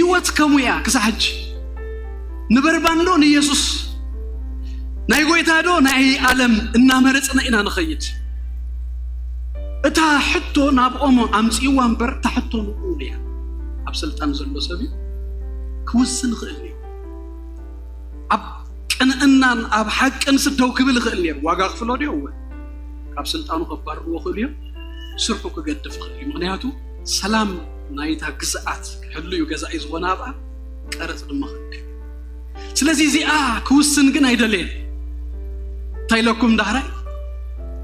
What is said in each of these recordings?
ህይወት ከምኡ እያ። ክሳብ ሕጂ ንበርባንዶ ንኢየሱስ፣ ናይ ጎይታዶ ናይ ዓለም እናመረጽና ኢና ንኸይድ። እታ ሕቶ ናብኦም ኣምጽእዋ እምበር፣ እታ ሕቶ ንኡ እያ። ኣብ ስልጣን ዘሎ ሰብ እዩ ክውስን ይኽእል እዩ። ኣብ ቅንዕናን ኣብ ሓቅን ስደው ክብል ይኽእል ነይሩ። ዋጋ ክፍሎ ድዮ? እወ። ካብ ስልጣኑ ከባርርዎ ክእል እዮም። ስርሑ ክገድፍ ይኽእል እዩ። ምኽንያቱ ሰላም ናይታ ግዝኣት ክሕሉ እዩ። ገዛኢ ዝኾነ ኣብኣ ቀረጽ ድማ ክእክብ። ስለዚ እዚኣ ክውስን ግን ኣይደለየን። እንታይ ኢለኩም ዳሕራይ?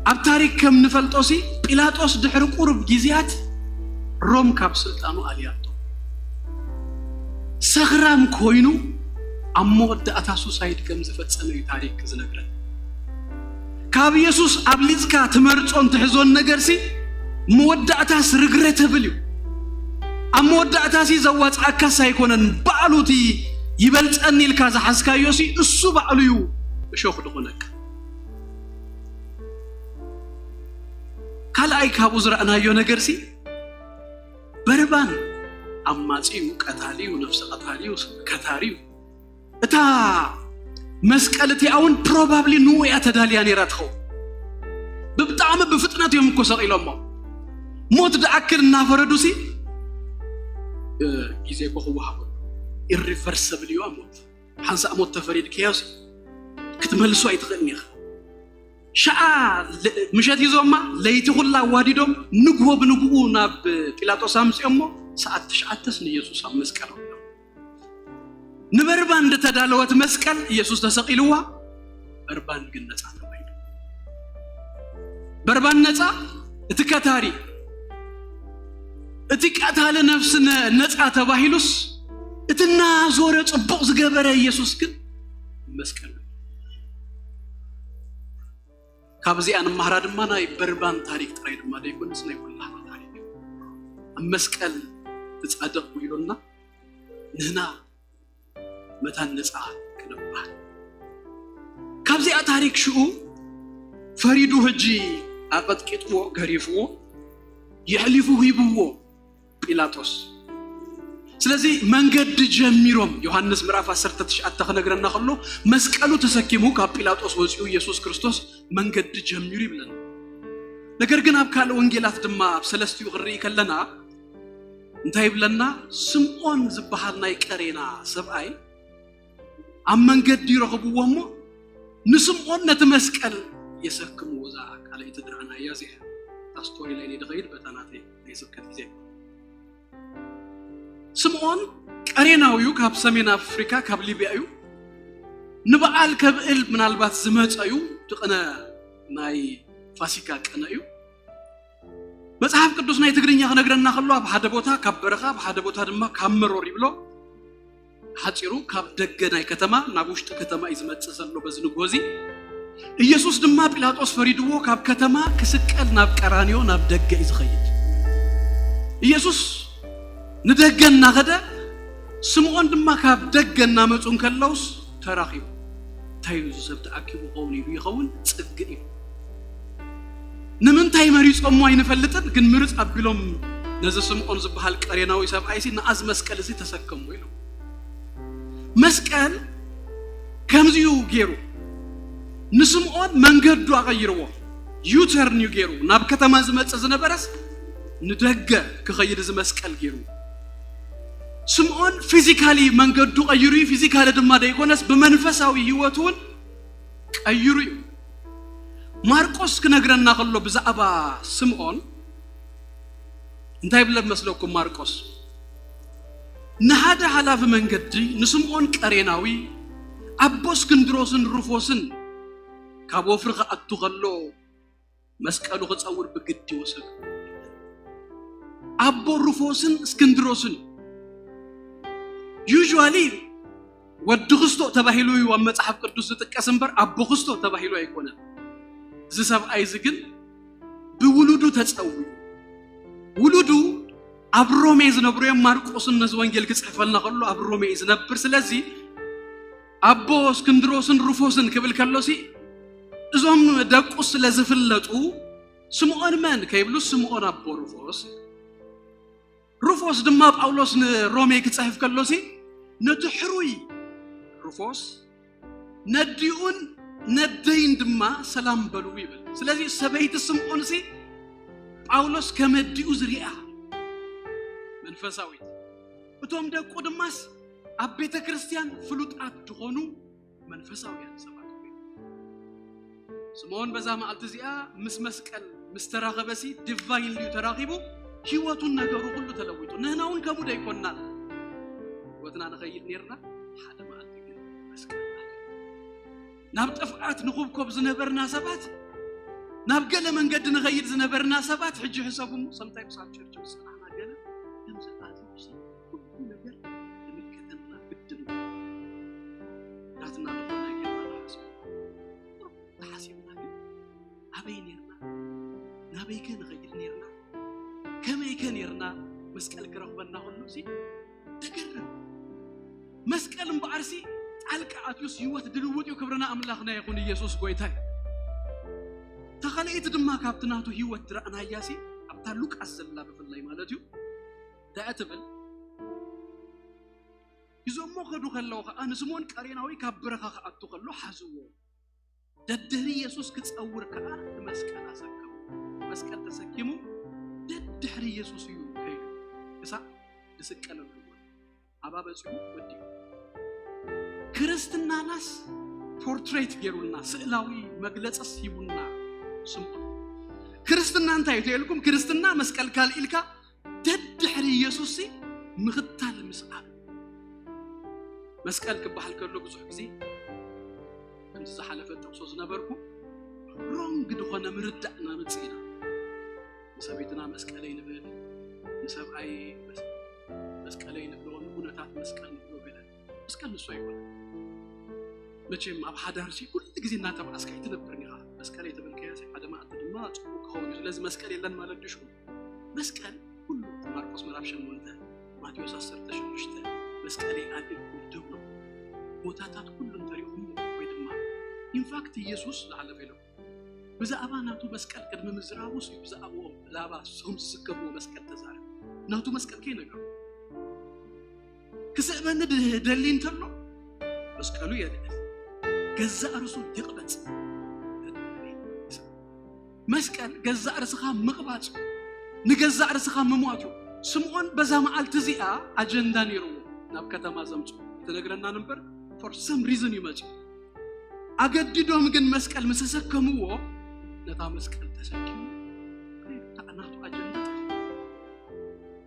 ኣብ ታሪክ ከም ንፈልጦሲ ጲላጦስ ድሕሪ ቁሩብ ግዜያት ሮም ካብ ስልጣኑ ኣልያቶ። ሰኽራም ኮይኑ ኣብ መወዳእታ ሱሳይድ ከም ዝፈጸመ እዩ ታሪክ ዝነግረን። ካብ ኢየሱስ ኣብሊጽካ ትመርጾን ትሕዞን ነገርሲ መወዳእታስ ሪግሬተብል እዩ። ኣብ መወዳእታሲ ዘዋጽኣካስ ኣይኮነን። ባዕሉ እቲ ይበልጸኒ ኢልካ ዝሓዝካዮሲ እሱ ባዕሉ እዩ እሾኽ ዝኾነካ። ካልኣይ ካብኡ ዝረኣናዮ ነገርሲ በርባን ዓማጺ እዩ፣ ቀታሊ እዩ፣ ነፍሲ ቀታሊ እዩ፣ ከታሪ እዩ። እታ መስቀል እቲኣ እውን ፕሮባብሊ ንኡ እያ ተዳልያ ነይራ ትኸውን። ብጣዕሚ ብፍጥነት እዮም እኮ ሰቒሎሞ። ሞት ድኣክል እናፈረዱሲ፣ እ፣ ግዜ እኮ ክወሃቦ ኢሪቨርሰብል እዩ ሞት። ሓንሳእ ሞት ተፈሪድክያስ ክትመልሶ ኣይትኽእልን ኢኻ። ሸዓ ለ-፣ ምሸት ሂዞማ ለይቲ ኩላ ኣዋዲዶም ንግሆ ብንግኡ ናብ ጲላጦስ ኣምፅኦሞ ሰዓት ትሽዓተስ ንኢየሱስ ኣብ መስቀል ኣውሪዶም። ንበርባን ዝተዳለወት መስቀል ኢየሱስ ተሰቒልዋ፣ በርባን ግን ነፃ ተባሂሉ። በርባን ነፃ፣ እቲ ከታሪ፣ እቲ ቀታሊ ነፍሲ ነ-፣ ነፃ ተባሂሉስ፣ እቲ እናዞረ ጽቡቕ ዝገበረ ኢየሱስ ግን መስቀል። ካብዚኣ ንመሃራ ድማ ናይ በርባን ታሪክ ጥራይ ድማ ዘይኮነስ ናይ ኩላህና ታሪክ እዩ። ኣብ መስቀል እቲ ጻድቕ ውዒሉና ንህና መታን ነጻ ክንበሃል። ካብዚኣ ታሪክ ሽኡ ፈሪዱ ሕጂ ኣቐጥቂጥዎ፣ ገሪፍዎ፣ የሕሊፉ ሂብዎ ጲላጦስ። ስለዚ መንገዲ ጀሚሮም፣ ዮሃንስ ምዕራፍ ዓሰርተ ትሽዓተ ክነግረና ከሎ፣ መስቀሉ ተሰኪሙ ካብ ጲላጦስ ወጺኡ ኢየሱስ ክርስቶስ መንገዲ ጀሚሩ ይብለና። ነገር ግን ኣብ ካልእ ወንጌላት ድማ ኣብ ሰለስቲኡ ክንርኢ ከለና እንታይ ይብለና? ስምዖን ዝበሃል ናይ ቀሬና ሰብኣይ ኣብ መንገዲ ይረኽብዎ እሞ ንስምዖን ነቲ መስቀል የሰክምዎ። እዛ ካልኣይቲ ድራና እያ እዚኣ። እታ ስቶሪ ላይን ይድኸይድ በታ ናተይ ናይ ስብከት ግዜ። ስምዖን ቀሬናዊ እዩ፣ ካብ ሰሜን ኣፍሪካ ካብ ሊብያ እዩ። ንበዓል ከብዕል ምናልባት ዝመፀ እዩ። እቲ ቅነ ናይ ፋሲካ ቅነ እዩ። መጽሓፍ ቅዱስ ናይ ትግርኛ ክነግረና ከሎ ኣብ ሓደ ቦታ ካብ በረኻ፣ ኣብ ሓደ ቦታ ድማ ካብ መሮር ይብሎ። ሓጺሩ ካብ ደገ ናይ ከተማ ናብ ውሽጢ ከተማ እዩ ዝመጽእ ዘሎ በዚ ንግሆ እዚ። ኢየሱስ ድማ ጲላጦስ ፈሪድዎ ካብ ከተማ ክስቀል ናብ ቀራንዮ ናብ ደገ እዩ ዝኸይድ። ኢየሱስ ንደገ እናኸደ ስምዖን ድማ ካብ ደገ እናመጹ እንከለውስ ተራኺቡ። እንታይ እዩ እዚ ሰብ ተኣኪቡ ክኸውን ኢሉ ይኸውን ጽግእ እዩ። ንምንታይ መሪጾሞ ኣይንፈልጥን፣ ግን ምርጽ ኣቢሎም ነዚ ስምዖን ዝበሃል ቀሬናዊ ሰብኣይሲ ንኣዝ መስቀል እዚ ተሰከሞ ኢሎም። መስቀል ከምዚዩ ገይሩ ንስምዖን መንገዱ ኣቐይርዎ። ዩተርን እዩ ገይሩ። ናብ ከተማ ዝመጽእ ዝነበረስ ንደገ ክኸይድ እዚ መስቀል ገይሩ። ስምዖን ፊዚካሊ መንገዱ ቀይሩ እዩ። ፊዚካሊ ድማ ደይኮነስ ብመንፈሳዊ ህይወቱ እውን ቀይሩ እዩ። ማርቆስ ክነግረና ከሎ ብዛዕባ ስምዖን እንታይ ይብለ መስለኩም? ማርቆስ ንሓደ ሓላፊ መንገዲ ንስምዖን ቀሬናዊ ኣቦ እስክንድሮስን ሩፎስን ካብ ወፍሪ ክኣቱ ከሎ መስቀሉ ክጸውር ብግዲ ወሰዱ። ኣቦ ሩፎስን እስክንድሮስን ዩዥዋሊ ወዲ ክስቶ ተባሂሉ እዩ ኣብ መጽሓፍ ቅዱስ ዝጥቀስ እምበር ኣቦ ክስቶ ተባሂሉ ኣይኮነን። እዚ ሰብኣይ እዚ ግን ብውሉዱ ተጸውዩ። ውሉዱ ኣብ ሮሜ ዝነብሩ እዮም። ማርቆስን ነዚ ወንጌል ክጽሕፈልና ከሎ ኣብ ሮሜ እዩ ዝነብር። ስለዚ ኣቦ እስክንድሮስን ሩፎስን ክብል ከሎሲ እዞም ደቁ ስለ ዝፍለጡ ስምዖን መን ከይብሉ ስምዖን ኣቦ ሩፎስ ሩፎስ ድማ ጳውሎስ ንሮሜ ክጽሕፍ ከሎሲ ነቲ ሕሩይ ሩፎስ ነዲኡን ነደይን ድማ ሰላም በልዉ ይብል። ስለዚ ሰበይቲ ስምዖንሲ ጳውሎስ ከመዲኡ ዝሪኣ መንፈሳዊት፣ እቶም ደቁ ድማስ ኣብ ቤተ ክርስቲያን ፍሉጣት ዝኾኑ መንፈሳውያን ሰባት ኮይኖም። ስምዖን በዛ መዓልቲ እዚኣ ምስ መስቀል ምስ ተራኸበሲ ዲቫይን ልዩ ተራኺቡ፣ ህይወቱን ነገሩ ኩሉ ተለዊጡ። ንህና እውን ከምኡ ዶ ኣይኮንናን? ህይወትና ንኸይድ ነርና፣ ሓደ መዓልቲ ግን መስቀል ኣለ። ናብ ጥፍኣት ንኹብኮብ ዝነበርና ሰባት፣ ናብ ገለ መንገዲ ንኸይድ ዝነበርና ሰባት ሕጂ ሕሰቡ እሞ፣ ሰምታይምስ ኣብ ቸርች ምስ ጸናሕና ገለ ከምዚ ኣትዩሲ ኩሉ ነገር ንምልከተና ግድን ናትና ዝኾነ ጌርና ንሓስብ። ተሓሲብና ግን ኣበይ ኔርና? ናበይከ ንኸይድ ኔርና? ከመይከ ኔርና መስቀል ክረኽበና ከሎ ሲ ተገርም። መስቀል እምበኣርሲ ጣልቃ ኣትዩስ ህይወት ድልውጥ እዩ። ክብርና ኣምላኽና ይኹን። ኢየሱስ ጎይታ እዩ። ተኸልኢት ድማ ካብቲ ናቱ ህይወት ድረኣናያሲ ኣብታ ሉቃስ ዘላ ብፍላይ ማለት እዩ። እንታይ ትብል? ሂዞሞ ከዱ ከለዉ ኸዓ ንስምኦን ቀሬናዊ ካብ በረኻ ክኣቱ ከሎ ሓዝዎ። ደድሕሪ ኢየሱስ ክጸውር ከኣ ንመስቀል ኣሰከሞ። መስቀል ተሰኪሙ ደድሕሪ ኢየሱስ እዩ ከይዱ። ክሳዕ ዝስቀለሉ እዋን። ኣባ በጺሑ ወዲኡ። ክርስትናናስ ፖርትሬት ገይሩልና፣ ስእላዊ መግለጽስ ሂቡና ስምዖን። ክርስትና እንታይ እዩ ተልኩም? ክርስትና መስቀል ካልኢልካ ደድሕሪ ኢየሱስ ሲ ምኽታል ምስዓብ። መስቀል ክበሃል ከሎ ብዙሕ ግዜ ከምዚ ዝሓለፈ ጠቕሶ ዝነበርኩ ሮንግ ዝኾነ ምርዳእ እናመጽእ ኢና። ንሰበይትና መስቀለይ ንብል፣ ንሰብኣይ መስ-፣ መስቀለይ ንብሎ፣ ንኩነታት መስቀል ንብሎ ገለ። መስቀል ንሱ ኣይኮነ። መቸም ኣብ ሓዳር ሲ ኩሉ ግዜ እናተባኣስካ ኣይትነብርን ኢኻ። መስቀለይ ተበልካያ ሲ ሓደ መዓልቲ ድማ ጽቡቕ ክኸውን እዩ። ስለዚ መስቀል የለን ማለት ድዩ ሽሙ? መስቀል ኩሉ ማርቆስ ምዕራፍ ሸሞንተ፣ ማቴዎስ ዓሰርተ ሽዱሽተ፣ መስቀለይ ኣልዒልኩም ትብሎ ቦታታት ኩሉ እንተሪኹም ወይ ድማ ኢንፋክት ኢየሱስ ዝሓለፈ ኢሎም ብዛዕባ ናቱ መስቀል ቅድሚ ምዝራቡስ እዩ ብዛዕባኦም ብዛዕባ እሶም ዝስከምዎ መስቀል ተዛረብ። ናቱ መስቀል ከይነገሩ ክስእበኒ ደሊ እንተሎ መስቀሉ የልዕል፣ ገዛእ ርእሱ ይቕበጽ። መስቀል ገዛእ ርእስኻ ምቕባጽ እዩ። ንገዛእ ርእስኻ ምሟት እዩ። ስምዖን በዛ መዓልቲ እዚኣ ኣጀንዳ ነይርዎ ናብ ከተማ ዘምጽኦ። ኣይተነግረናን እምበር for some reason እዩ መጺኡ። ኣገዲዶም ግን መስቀል ምስ ተሰከምዎ ነታ መስቀል ተሰኪሙ ናቱ ኣጀንዳ ጠፊኡ።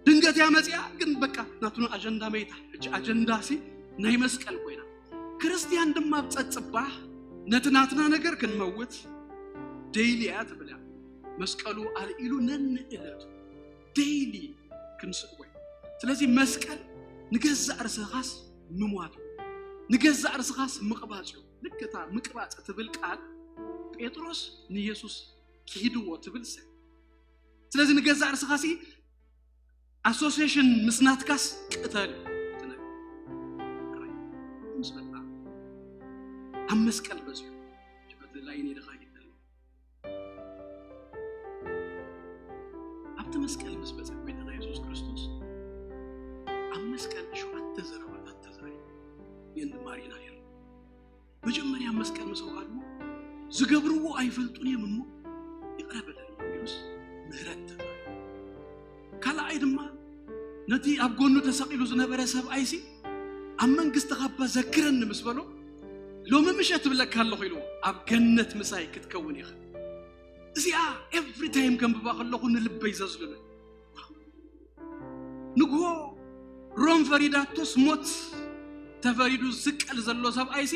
ድንገት እያ መጺኣ ግን በቃ ናቱ ኣጀንዳ መይታ። ሕጂ ኣጀንዳ ሲ ናይ መስቀል ኮይና። ክርስትያን ድማ ኣብ ጸጽባሕ ነቲ ናትና ነገር ክንመውት ደይሊ እያ ትብል እያ። መስቀሉ ኣልዒሉ ነንእለቱ ደይሊ ክንስእዎ እዩ። ስለዚ መስቀል ንገዛእ ርእስኻስ ምሟት እዩ። ንገዛእ ርእስኻስ ምቕባጽ እዩ። ልክ እታ ምቅባጽ ትብል ቃል ጴጥሮስ ንየሱስ ክሂድዎ ትብል ሰብ። ስለዚ ንገዛእ ርእስኻሲ ኣሶሲሽን ምስ ናትካስ ቅተል እዩ እቲ ነገር። ሕራይ ምስ በላ ኣብ መስቀል በዚሑ ሽበት ላይን ኢልኻ ይበል። ኣብቲ መስቀል ምስ በጸ ጎይታና የሱስ ክርስቶስ ኣብ መስቀል ሸውዓተ ዘረባታት ተዛሪቡ የንማሪና ነይሩ። መጀመርያ መስቀል ምስ ኣውዓልዎ ዝገብርዎ ኣይፈልጡን እዮም እሞ ይቕረ በለኒ ኢሉስ ምህረት ተዛረበ። ካልኣይ ድማ ነቲ ኣብ ጎኑ ተሰቒሉ ዝነበረ ሰብኣይሲ ኣብ መንግስቲ ካባ ዘክረኒ ምስ በሎ ሎሚ ምሸት እብለካ ኣለኹ ኢልዎ ኣብ ገነት ምሳይ ክትከውን ኢኻ። እዚኣ ኤቭሪ ታይም ከንብባ ከለኹ ንልበይ ዘዝልሎ። ንግሆ ሮም ፈሪዳቶስ ሞት ተፈሪዱ ዝስቀል ዘሎ ሰብኣይሲ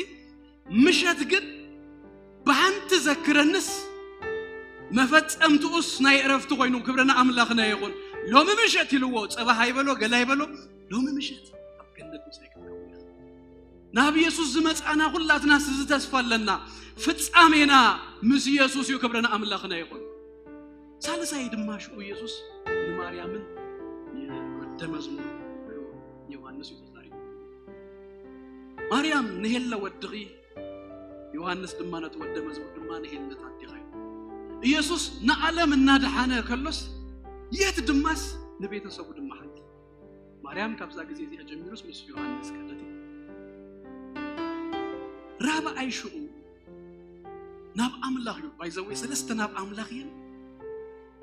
ምሸት ግን ብሓንቲ ዘክረንስ መፈጸምትኡስ ናይ ዕረፍቲ ኮይኑ ክብርና ኣምላኽና ይኹን። ሎሚ ምሸት ኢልዎ ጸባሕ ኣይበሎ ገላ ኣይበሎ ሎሚ ምሸት ኣብ ገነት ምሳይ ክትከውን ኢኻ። ናብ ኢየሱስ ዝመጻና ኩላትናስ እዚ ተስፋ ኣለና። ፍጻሜና ምስ ኢየሱስ እዩ። ክብርና ኣምላኽና ይኹን። ሳልሳይ ድማ ሽዑ ኢየሱስ ንማርያምን ንወደ መዝሙር ዮሃንስ እዩ ተዛሪቡ። ማርያም ንሄለ ወድኺ፣ ዮሃንስ ድማ ነቲ ወደ መዝሙር ድማ ንሄለ ኣዴኻ እዩ። ኢየሱስ ንዓለም እናደሓነ ከሎስ የት ድማስ ንቤተሰቡ ድማ ሓንቲ ማርያም ካብዛ ግዜ እዚኣ ጀሚሩስ ምስ ዮሃንስ ከደት እዩ። ራብዓይ ሽዑ ናብ ኣምላኽ እዩ። ባይዘወይ ሰለስተ ናብ ኣምላኽ እየን፣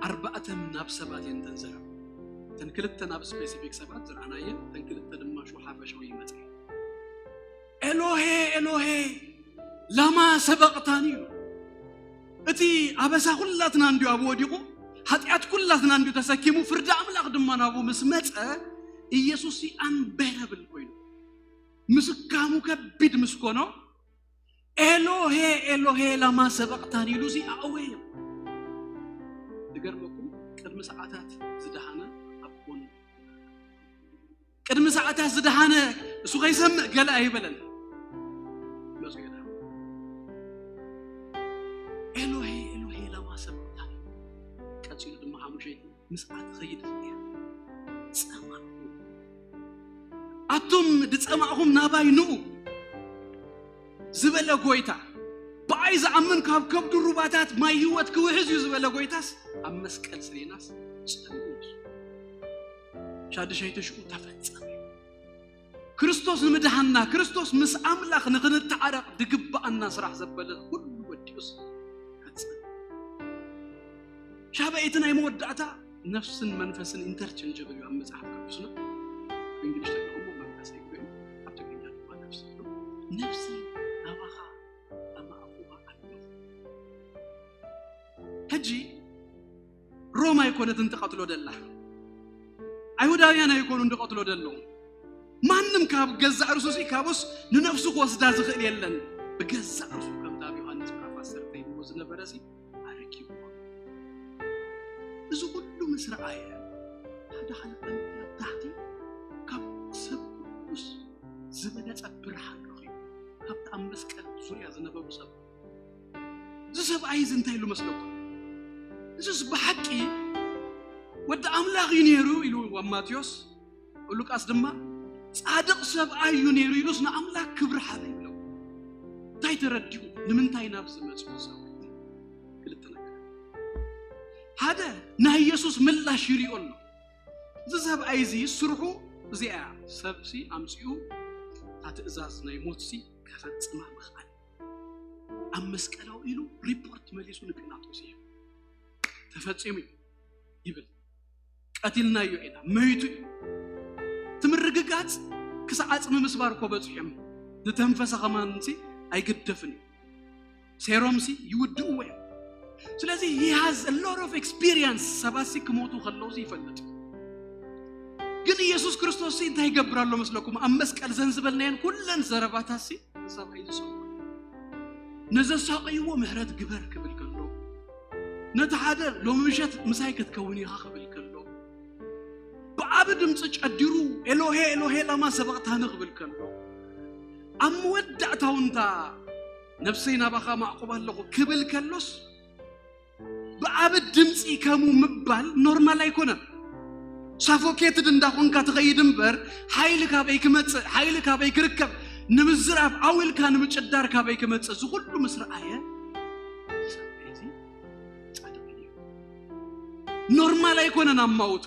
ኣርባዕተ ናብ ሰባት እየን ተንዘረብ። እተን ክልተ ናብ ስፔሲፊክ ሰባት ዝረኣናየን፣ እተን ክልተ ድማ ሽዑ ሓፈሻዊ ይመጽእ። ኤሎሄ ኤሎሄ ላማ ሰበቕታኒ እዩ። እቲ ኣበሳ ኩላትና እንዲዩ ኣብ ወዲቑ፣ ሓጢኣት ኩላትና እንዲዩ ተሰኪሙ፣ ፍርዲ ኣምላኽ ድማ ናብኡ ምስ መጸ፣ ኢየሱስ ኣንበረብል ኮይኑ፣ ምስካሙ ከቢድ ምስ ኮኖ፣ ኤሎሄ ኤሎሄ ላማ ሰበቕታኒ ኢሉ እዚ ኣእወየ። ዝገርመኩም፣ ቅድሚ ሰዓታት ዝደሃነ ኣብ ጎኑ፣ ቅድሚ ሰዓታት ዝደሃነ እሱ ከይሰምዕ ገለ ኣይበለን። መጽኡ ይዳ፣ ኤሎሄ ኤሎሄ ላማ ሰበቕታኒ። ቀጺሉ ድማ ሓሙሸይቲ፣ ምስኣ ትኸይድ እያ። ጸማእኩ። ኣቱም ድጸማእኹም ናባይ ንኡ ዝበለ ጎይታ፣ ብኣይ ዝኣምን ካብ ከብዱ ሩባታት ማይ ህይወት ክውሕዝ እዩ ዝበለ ጎይታስ ኣብ መስቀል ስሌናስ ጸሚኡ እዩ። ሻድሻይቲ ሽዑ ተፈጸመ። ክርስቶስ ንምድሃንና፣ ክርስቶስ ምስ ኣምላኽ ንኽንተዓረቕ ድግብኣና ስራሕ ዘበለ ኩሉ ወዲኡስ ፈጸመ። ሻበይቲ ናይ መወዳእታ ነፍስን መንፈስን ኢንተርቸንጀብል እዩ ኣብ መጽሓፍ ቅዱስና። ብእንግሊሽ ተርጉሞ መንፈስ እዩ፣ ኣብ ትግርኛ ድማ ነፍሲ እዩ። ነፍሲ ናባኻ ኣማእኹዋ ኣለኹ። ሕጂ ሮም ኣይኮነትን ትቐትሎ ደላ፣ ኣይሁዳውያን ኣይኮኑን ዝቐትሎ ደለዉ። ማንም ካብ ገዛእ ርእሱ ሲ ካብኡስ ንነፍሱ ክወስዳ ዝኽእል የለን። ብገዛእ ርእሱ ከምታ ኣብ ዮሃንስ ምዕራፍ ዓሰርተ ኢልዎ ዝነበረ ሲ ኣረኪብዎ። እዚ ኩሉ ምስ ረኣየ ሓደ ሓደ ቀንዲ ኣብ ታሕቲ ካብ ሰብ ኩሉስ ዝበለጸ ብርሃን ረኺቡ፣ ካብቲ ኣብ መስቀል ዙርያ ዝነበሩ ሰብ። እዚ ሰብኣይ እዚ እንታይ ኢሉ መስለኩም? እዚስ ብሓቂ ወዲ ኣምላኽ እዩ ነይሩ ኢሉ ኣብ ማቴዎስ፣ ሉቃስ ድማ ጻድቕ ሰብኣይ እዩ ነይሩ ኢሉስ ንኣምላኽ ክብሪ ሓበ ይብሎ። እንታይ ተረዲኡ? ንምንታይ ናብዚ መጽኡ ሰብ? ክልተ ነገር። ሓደ ናይ ኢየሱስ ምላሽ ይሪኦ ኣሎ። እዚ ሰብኣይ እዚ ስርሑ እዚኣ እያ። ሰብሲ ኣምጺኡ እታ ትእዛዝ ናይ ሞትሲ ከፈጽማ ምኽኣል። ኣብ መስቀላዊ ኢሉ ሪፖርት መሊሱ ንጲላጦስ ይህብ። ተፈጺሙ እዩ ይብል። ቀቲልናዮ ኢና፣ መይቱ እዩ። እቲ ምርግጋጽ ክሳዕ ዓጽሚ ምስባር እኮ በጺሖም። ዝተንፈሰ ከማንሲ ኣይግደፍን እዩ። ሴሮምሲ ይውድእዎ እዮም። ስለዚ he has a lot of experience። ሰባትሲ ክሞቱ ከለውሲ ይፈልጥ እዩ። ግን ኢየሱስ ክርስቶስ ሲ እንታይ ይገብር ኣሎ መስለኩም? ኣብ መስቀል ዘን ዝበልናየን ኩለን ዘረባታትሲ ንሰብኣይ ዝሰምዑ። ንዘሳቐይዎ ምሕረት ግበር ክብል ከሎ፣ ነቲ ሓደ ሎሚ ምሸት ምሳይ ክትከውን ኢኻ ክብል ከሎ፣ ብዓቢ ድምፂ ጨዲሩ ኤሎሄ ኤሎሄ ላማ ሰበቕታኒ ክብል ከሎ፣ ኣብ መወዳእታ እውን እታ ነፍሰይ ናባኻ ማዕቆብ ኣለኹ ክብል ከሎስ፣ ብዓቢ ድምፂ ከምኡ ምባል ኖርማል ኣይኮነን። ሳፎኬትድ እንዳኾንካ ትኸይድ እምበር፣ ሓይሊ ካበይ ክመፅእ፣ ሓይሊ ካበይ ክርከብ፣ ንምዝራብ ዓው ኢልካ ንምጭዳር ካበይ ክመፅእ፣ እዚ ኩሉ ምስ ረኣየ፣ እዚ ሰብኣይ እዚ ጻድቕ እዩ። ኖርማል ኣይኮነን ኣማውቱ።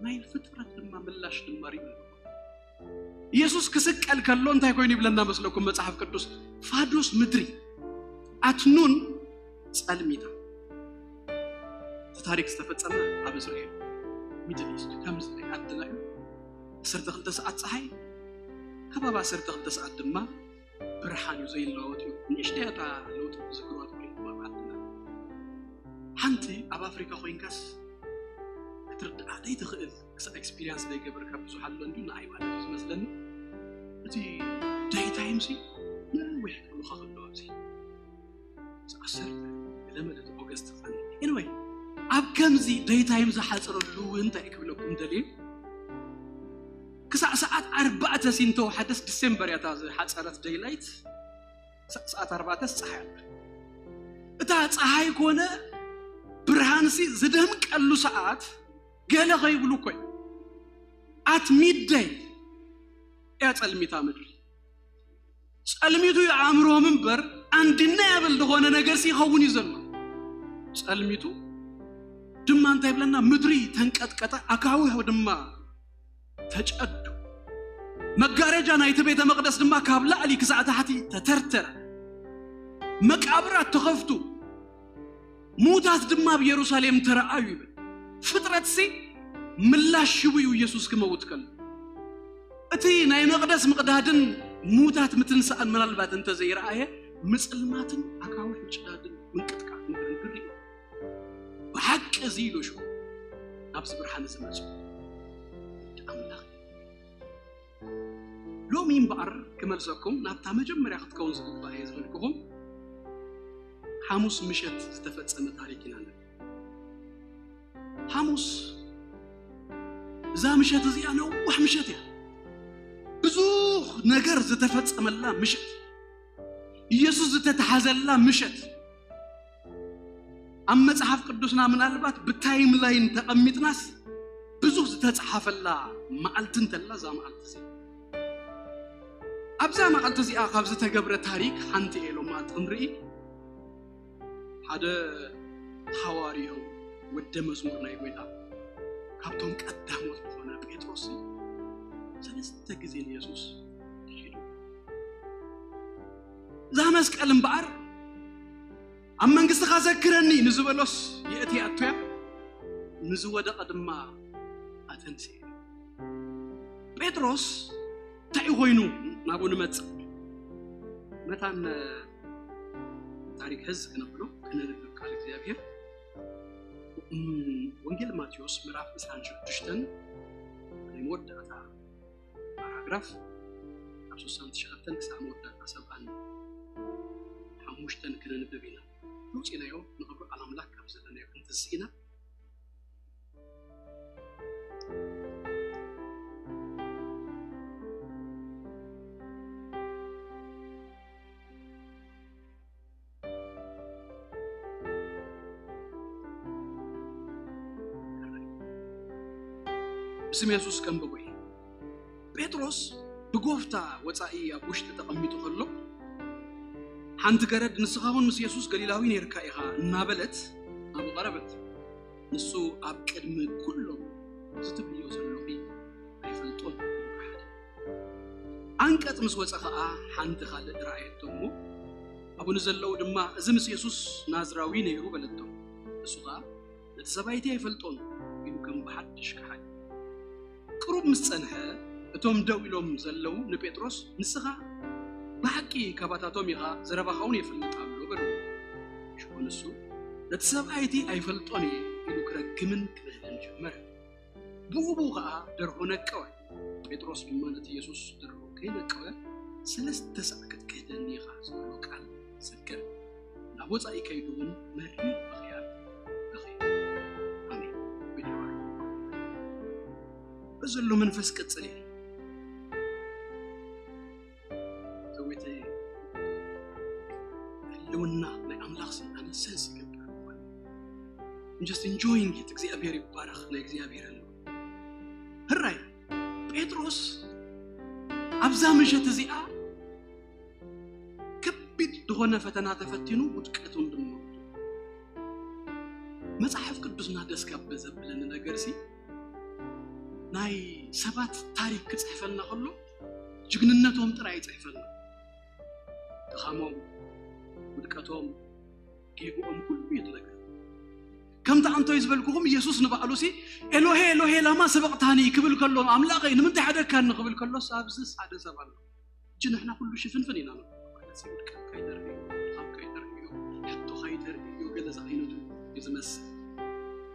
ናይ ፍጥረት ድማ ምላሽ ድማ ርእዩ። ኢየሱስ ክስቀል ከሎ እንታይ ኮይኑ ይብለና መስለኩም መጽሓፍ ቅዱስ? ፋዱስ ምድሪ ኣትኑን ጸልሚታ። እቲ ታሪክ ዝተፈጸመ ኣብ እስራኤል፣ ሚድል ኢስት፣ ከምዚ ናይ ዓድና እዩ። ዓሰርተ ክልተ ሰዓት ጸሓይ፣ ከባቢ ዓሰርተ ክልተ ሰዓት ድማ ብርሃን እዩ፣ ዘይለዋወጥ እዩ። ንእሽተይ እታ ለውጢ ዝክርዋ ትኾይኑ ኣብ ዓድና። ሓንቲ ኣብ ኣፍሪካ ኮይንካስ ክትርድኣ ዘይትኽእል፣ ክሳብ ኤክስፒሪያንስ ዘይገበርካ ብዙሕ ኣሎ እንዲ ንኣይ ማለት እዩ ዝመስለኒ። እቲ ዳይ ታይም ሲ ነዊሕ ክብሉኻ ከለዉ ኣብዚ ዓሰርተ ገለ መለት ኦገስት ፋን። ኤኒወይ፣ ኣብ ከምዚ ዳይ ታይም ዝሓፀረሉ እንታይ ክብለኩም ደልዩ? ክሳዕ ሰዓት ኣርባዕተ ሲ እንተወሓደስ ዲሴምበር እያ እታ ዝሓፀረት ደይላይት። ክሳዕ ሰዓት ኣርባዕተስ ፀሓይ ኣላ። እታ ፀሓይ ኮነ ብርሃንሲ ዝደምቀሉ ሰዓት ገለ ከይብሉ እኮ እዩ። ኣት ሚድደይ እያ ጸልሚታ ምድሪ። ጸልሚቱ የኣእምሮም እምበር ኣንዲና ያብል ዝኾነ ነገርሲ ይኸውን እዩ ዘሎ። ጸልሚቱ ድማ እንታይ ይብለና? ምድሪ ተንቀጥቀጠ፣ ኣካውሕ ድማ ተጨዱ መጋረጃ ናይቲ ቤተ መቕደስ ድማ ካብ ላዕሊ ክሳዕ ታሕቲ ተተርተረ። መቃብራት ተኸፍቱ፣ ምዉታት ድማ ኣብ የሩሳሌም ተረኣዩ ይብል። ፍጥረትሲ ምላሽ ሂቡ እዩ ኢየሱስ ክመውት ከሎ። እቲ ናይ መቕደስ ምቕዳድን ምዉታት ምትንሳእን ምናልባት እንተዘይረኣየ፣ ምጽልማትን ኣካውሕ ምጭዳድን ምንቅጥቃጥ ምድርን ግር እዩ። ብሓቂ እዚ ኢሉ ሽዑ ናብዚ ብርሃን እዚ መጹ። ኣምላኽ ሎሚ እምበኣር ክመልሰኩም ናብታ መጀመርያ ክትከውን ዝግባእ እየ ዝበልኩኹም ሓሙስ ምሸት ዝተፈጸመ ታሪክ ኢና ንርኢ። ሓሙስ እዛ ምሸት እዚኣ ነዋሕ ምሸት እያ። ብዙሕ ነገር ዝተፈጸመላ ምሸት፣ ኢየሱስ ዝተተሓዘላ ምሸት። ኣብ መጽሓፍ ቅዱስና ምናልባት ብታይም ላይን ተቐሚጥናስ ብዙሕ ዝተጽሓፈላ መዓልቲ እንተላ እዛ መዓልቲ እዚኣ። ኣብዛ መዓልቲ እዚኣ ካብ ዝተገብረ ታሪክ ሓንቲ እየ ሎማት ክንርኢ። ሓደ ሃዋርያው ወደ መዝሙር ናይ ጎይታ ካብቶም ቀዳሞት ዝኾነ ጴጥሮስ ሰለስተ ግዜ ንየሱስ ሒዱ። እዛ መስቀል እምበኣር ኣብ መንግስትኻ ዘክረኒ ንዝበሎስ የእትያቶ እያ፣ ንዝወደቐ ድማ ኣተንስኤ። ጴጥሮስ እንታይ ኮይኑ ናብኡ ንመጽእ? መታን ታሪክ ህዝ ክነብሎ ክነንብብ ቃል እግዚኣብሔር። እም፣ ወንጌል ማቴዎስ ምዕራፍ ዕስራን ሽዱሽተን ናይ መወዳእታ ፓራግራፍ ካብ ስሳን ትሽዓተን ክሳብ መወዳእታ ሰብዓን ሓሙሽተን ክነንብብ ኢና። ውፂናዮ ንኽብሪ ቃል ኣምላኽ ካብ ዘለናዮ ክንትስእ ኢና። ብስም የሱስ ከንብቦ እየ። ጴጥሮስ ብጎፍታ ወጻኢ ኣብ ውሽጢ ተቐሚጡ ከሎ፣ ሓንቲ ገረድ፣ "ንስኻ እውን ምስ የሱስ ገሊላዊ ነይርካ ኢኻ" እናበለት ናብኡ ቀረበት። ንሱ ኣብ ቅድሚ ኩሎም፣ "እዚ ትብልዮ ዘለኺ ኣይፈልጦን" ኢሉ ከሓደ። ዓንቀጽ ምስ ወጸ ኸኣ ሓንቲ ካልእ ረኣየቶ እሞ፣ ኣብኡ ንዘለዉ ድማ፣ "እዚ ምስ የሱስ ናዝራዊ ነይሩ" በለቶም። ንሱ ኸኣ፣ "ነቲ ሰብኣይ እቲ ኣይፈልጦን" ኢሉ ከም ብሓድሽ ከሓደ። ቅሩብ ምስ ጸንሐ፣ እቶም ደው ኢሎም ዘለዉ ንጴጥሮስ፣ "ንስኻ ብሓቂ ካባታቶም ኢኻ፣ ዘረባኻ እውን የፍልጥ ኣሎ" በልዎ። ሽዑ ንሱ፣ "ነቲ ሰብኣይ እቲ ኣይፈልጦን እየ" ኢሉ ክረግምን ክብህልን ጀመረ። ብኡ ብኡ ኸኣ ደርሆ ነቀወ። ጴጥሮስ ድማ ነቲ የሱስ ደርሆ ከይነቀወ፣ "ሰለስተ ሳዕ ክትክህደኒ ኢኻ" ዝበሎ ቃል ዘከረ። ናብ ወጻኢ ከይዱ እውን መሪር ብኽያት በኸየ። ኣሜን። ጎይታ ይባርክ። በዘሎ መንፈስ ቀጽል እየ። ዘወይተይ፣ ህልውና ናይ ኣምላኽ ስልጣን ሰንስ ይገብር። I'm just enjoying it። እግዚኣብሔር ይባረኽ። ናይ እግዚኣብሔር ህልው። ህራይ ጴጥሮስ ኣብዛ ምሸት እዚኣ ከቢድ ዝኾነ ፈተና ተፈቲኑ ውድቀቱን ድማ። መጽሓፍ ቅዱስና ደስ ካብ ዘብለኒ ነገርሲ፣ ናይ ሰባት ታሪክ ክጽሕፈልና ከሎ፣ ጅግንነቶም ጥራይ ይጽሕፈልና። ድኻሞም፣ ውድቀቶም፣ ጌግኦም ኩሉ እዩ ዝነግር። ከምቲ ኣንቶይ ዝበልኩኹም፣ ኢየሱስ ንባዕሉሲ፣ "ኤሎሄ፣ ኤሎሄ፣ ላማ ሰበቕታኒ" ክብል ከሎ፣ "ኣምላኸይ፣ ንምንታይ ሓደግካኒ?" ክብል ከሎስ፣ ኣብዚስ ሓደ ሰብ ኣሎ። እጂ ንሕና ኩሉ ሽፍንፍን ኢና ንብሎ። ማለት ውድቀትካ ይተርፍ እዩ፣ ድኻምካ ይተርፍ እዩ፣ ሕቶኻ ይተርፍ እዩ፣ ገለ ዝዓይነቱ እዩ ዝመስል።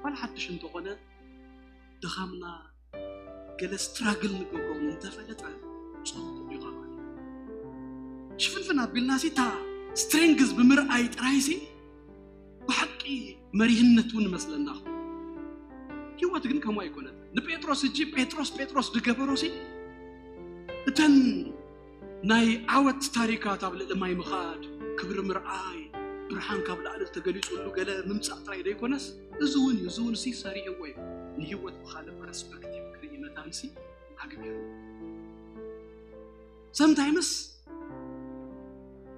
ዋላ ሓድሽ እንተኾነ፣ ድኻምና ገለ ስትራግል ንገብሮ እውን እንተፈለጠ፣ ጽቡቕ እዩ ማለት እዩ። ሽፍንፍን ኣቢልናሲ፣ እታ ስትሬንግዝ ብምርኣይ ጥራይሲ፣ ብሓቂ መሪህነት እውን መስለና። ህይወት ግን ከምኡ ኣይኮነትን። ንጴጥሮስ እጂ ጴጥሮስ ጴጥሮስ ዝገበሮሲ፣ እተን ናይ ዓወት ታሪካት፣ ኣብ ልዕሊ ማይ ምኻድ፣ ክብሪ ምርኣይ፣ ብርሃን ካብ ላዕሊ ዝተገሊጹሉ ገለ ምምጻእ ጥራይ ዘይኮነስ፣ እዚ እውን እዩ፣ እዚ እውን ሲ ሰሪሕዎ እዩ። ንህይወት ብኻልእ ፐርስፐክቲቭ ክርኢ መታንሲ ኣግቢሩ። ሰምታይምስ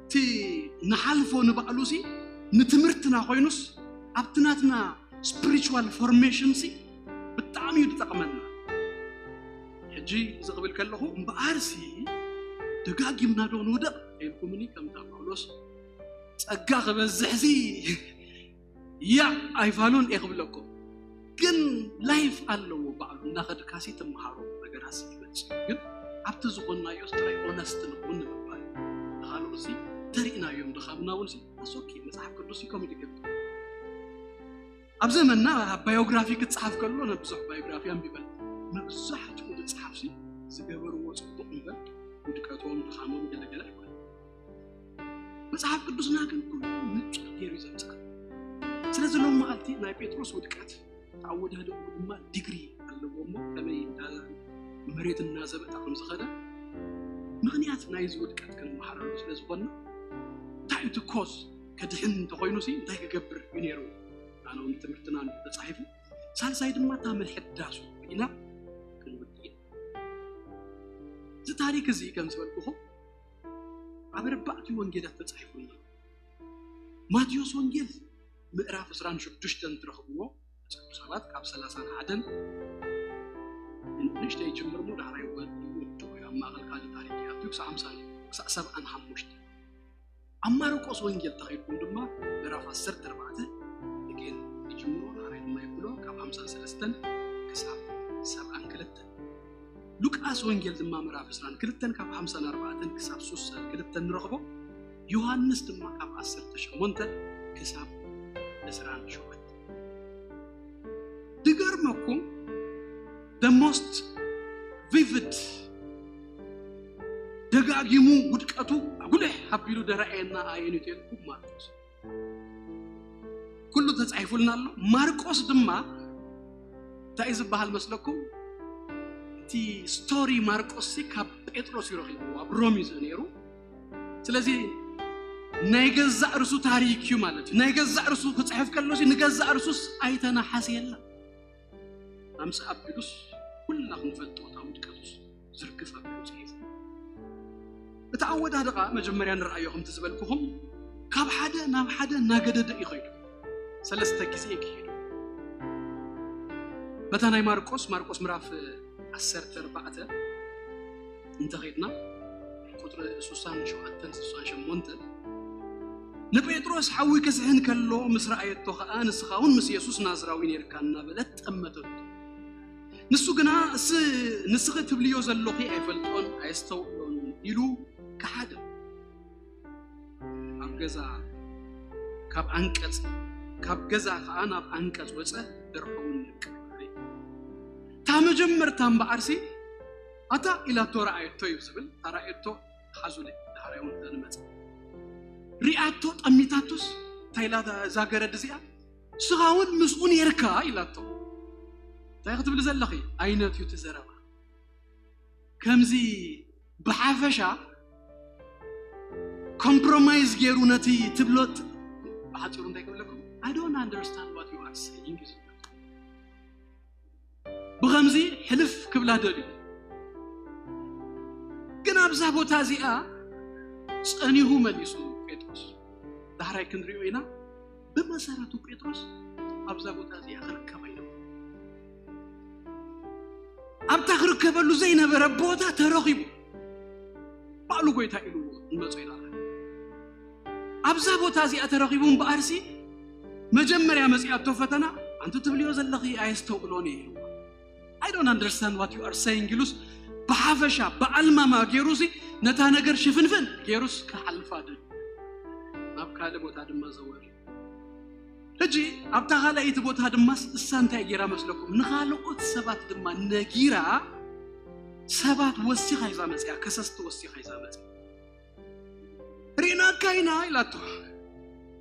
እቲ ንሓልፎ ንባዕሉሲ ንትምህርትና ኮይኑስ፣ ኣብቲ ናትና ስፒሪቹዋል ፎርሜሽንሲ ብጣዕሚ እዩ ዝጠቕመና። ሕጂ ሕጂ እዚ ክብል ከለኹ እምበኣርሲ ደጋጊምና ዶ ንውደቕ ኢልኩምኒ፣ ከምታ ጳውሎስ ጸጋ ክበዝሕሲ ያ ኣይፋሉን እየ ክብለኩም። ግን ላይፍ ኣለዎ ባዕሉ፣ እናኸድካሲ ትመሃሮ ነገራሲ ይመጽእ። ግን ኣብቲ ዝኾንናዮስ ጥራይ ኦነስት ንኹን ንምባል፣ ንኻልኦሲ ተሪእናዮም ድኻምና እውን ሲ ኣሶኪ መጽሓፍ ቅዱስ እዩ ከምኡ ዝገብር። ኣብ ዘመንና ኣብ ባዮግራፊ ክጽሓፍ ከሎ ነብዙሕ ባዮግራፊ ኣንቢበን፣ መብዛሕትኡ ዝጽሓፍሲ ዝገበርዎ ጽቡቕ እምበር ውድቀቶም ድኻሞም ገለገለ ኣይኮነን። መጽሓፍ ቅዱስና ግን ኩሉ ንጹር ገይሩ እዩ ዘምጽእ። ስለዚ ሎም መዓልቲ ናይ ጴጥሮስ ውድቀት፣ ኣወዳድኡ ድማ ዲግሪ ኣለዎ እሞ ከመይ እንዳ መሬት እናዘበጠ ከም ዝኸደ ምኽንያት ናይዚ ውድቀት ክንመሃረሉ ስለ ዝኾንና፣ እንታይ እዩ እቲ ኮዝ? ከድሕን እንተኾይኑሲ እንታይ ክገብር እዩ ነይሩ? ኣነ እውን ትምህርትና ተጻሒፉ፣ ሳልሳይ ድማ እታ ምሕዳሱ ኢና ክንውድእ ኢና። እዚ ታሪክ እዚ ከም ዝበልኩኹም ኣብ ኣርባዕቲ ወንጌላት ተጻሒፉ ኣሎ። ማቴዎስ ወንጌል ምዕራፍ ዕስራን ሽዱሽተን ትረኽብዎ፣ ሰባት ካብ ሰላሳን ሓደን ንእሽተይ ይጅምር እሞ ዳሕራይ ወድ-፣ ወድኡ እዩ። ኣብ ማእኸል ካልእ ታሪክ ይኣቱ ክሳብ ሓምሳን ክሳብ ሰብዓን ሓሙሽተን። ኣብ ማርቆስ ወንጌል ተኸይድኩም ድማ ምዕራፍ ዓሰርተ ኣርባዕተ ግን ይጅምሮ፣ ዳሕራይ ድማ ይብሎ ካብ ሓምሳን ሰለስተን ክሳብ ሰብዓን ክልተን። ሉቃስ ወንጌል ድማ ምዕራፍ ዕስራን ክልተን ካብ ሓምሳን ኣርባዕተን ክሳብ ሱሳን ክልተን ንረኽቦ። ዮሃንስ ድማ ካብ ዓሰርተ ሸሞንተ ክሳብ ዕስራን ሸውዓተን። ዝገርመኩም፣ the most vivid፣ ደጋጊሙ ውድቀቱ ኣጉልሕ ኣቢሉ ደራኣየና ኣየንዩ ተልኩም ማርቆስ። ኩሉ ተጻሒፉልና ኣሎ። ማርቆስ ድማ እንታይ እዩ ዝበሃል መስለኩም? እቲ ስቶሪ ማርቆስ ሲ ካብ ጴጥሮስ እዩ ረኺብዎ፣ ኣብ ሮም እዩ ነይሩ። ስለዚ ናይ ገዛእ ርሱ ታሪክ እዩ ማለት እዩ። ናይ ገዛእ ርሱ ክጽሕፍ ከሎ ሲ ንገዛእ ርሱስ ኣይተናሓስየላ። ኣምጽእ ኣቢሉስ ኩላ ክንፈልጦ እታ ውድቀቱስ ዝርግፍ ኣቢሉ ጽሒፉ። እቲ ኣወዳድቓ መጀመርያ ንርኣዮ ከምቲ ዝበልኩኹም ካብ ሓደ ናብ ሓደ እናገደደ እዩ ኸይዱ። ሰለስተ ግዜ እዩ ክሄዱ። በታ ናይ ማርቆስ፣ ማርቆስ ምዕራፍ ዓሰርተ ኣርባዕተ እንተኸይድና ቁጽሪ ሱሳን ሸውዓተን ሱሳን ሸሞንተን፣ ንጴጥሮስ ሓዊ ክስሕን ከሎ ምስ ረኣየቶ ኸኣ ንስኻ እውን ምስ የሱስ ናዝራዊ ነይርካ እናበለት ጠመተቶ። ንሱ ግና እስ-፣ ንስኺ ትብልዮ ዘሎኺ ኣይፈልጦን ኣየስተውዕሎን ኢሉ ከሓደ። ኣብ ገዛ ካብ ዓንቀጽ፣ ካብ ገዛ ከኣ ናብ ዓንቀጽ ወጸ፣ ደርሑ እውን ነቀለ። እታ መጀመርታ እምበኣርሲ ኣታ ኢላቶ ረኣየቶ እዩ ዝብል፣ እታ ረኣየቶ ሓዙለ ዳሕራይ እውን እዛ ንመጽእ ሪኣቶ ጠሚታቶስ እንታይ ኢላ እዛ ገረድ እዚኣ? ንስኻ እውን ምስኡ ነይርካ ኢላቶ። እንታይ ክትብሊ ዘለኺ ዓይነት እዩ እቲ ዘረባ? ከምዚ ብሓፈሻ ኮምፕሮማይዝ ገይሩ ነቲ ትብሎት ብሓፂሩ እንታይ ክብለኩም? I don't understand what you are saying እዩ ዝብለኩም። ብኸምዚ ሕልፍ ክብላ ደልዩ። ግን ኣብዛ ቦታ እዚኣ ጸኒሁ መሊሱ ጴጥሮስ። ዳሕራይ ክንሪኦ ኢና። ብመሰረቱ ጴጥሮስ ኣብዛ ቦታ እዚኣ ክርከብ ኣይነበሮ። ኣብታ ክርከበሉ ዘይነበረ ቦታ ተረኺቡ። ባዕሉ ጎይታ ኢልዎ ንመጾ ይላል። ኣብዛ ቦታ እዚኣ ተረኺቡ እምበኣርሲ መጀመርያ መጺኣቶ ፈተና፣ ኣንቲ ትብልዮ ዘለኺ ኣየስተውዕሎን እየ ኢልዎ። I don't understand what you are saying ኢሉስ ብሓፈሻ ብኣልማማ ገይሩሲ ነታ ነገር ሽፍንፍን ገይሩስ ክሓልፋ ደልዩ። ናብ ካልእ ቦታ ድማ ዘወር። ሕጂ ኣብታ ካልኣይቲ ቦታ ድማስ እሳ እንታይ ገይራ መስለኩም? ንኻልኦት ሰባት ድማ ነጊራ ሰባት ወሲኻ ይዛ መጽያ፣ ከሰስቲ ወሲኻ ይዛ መጽያ። ርኢናካ ኢና ኢላቶ።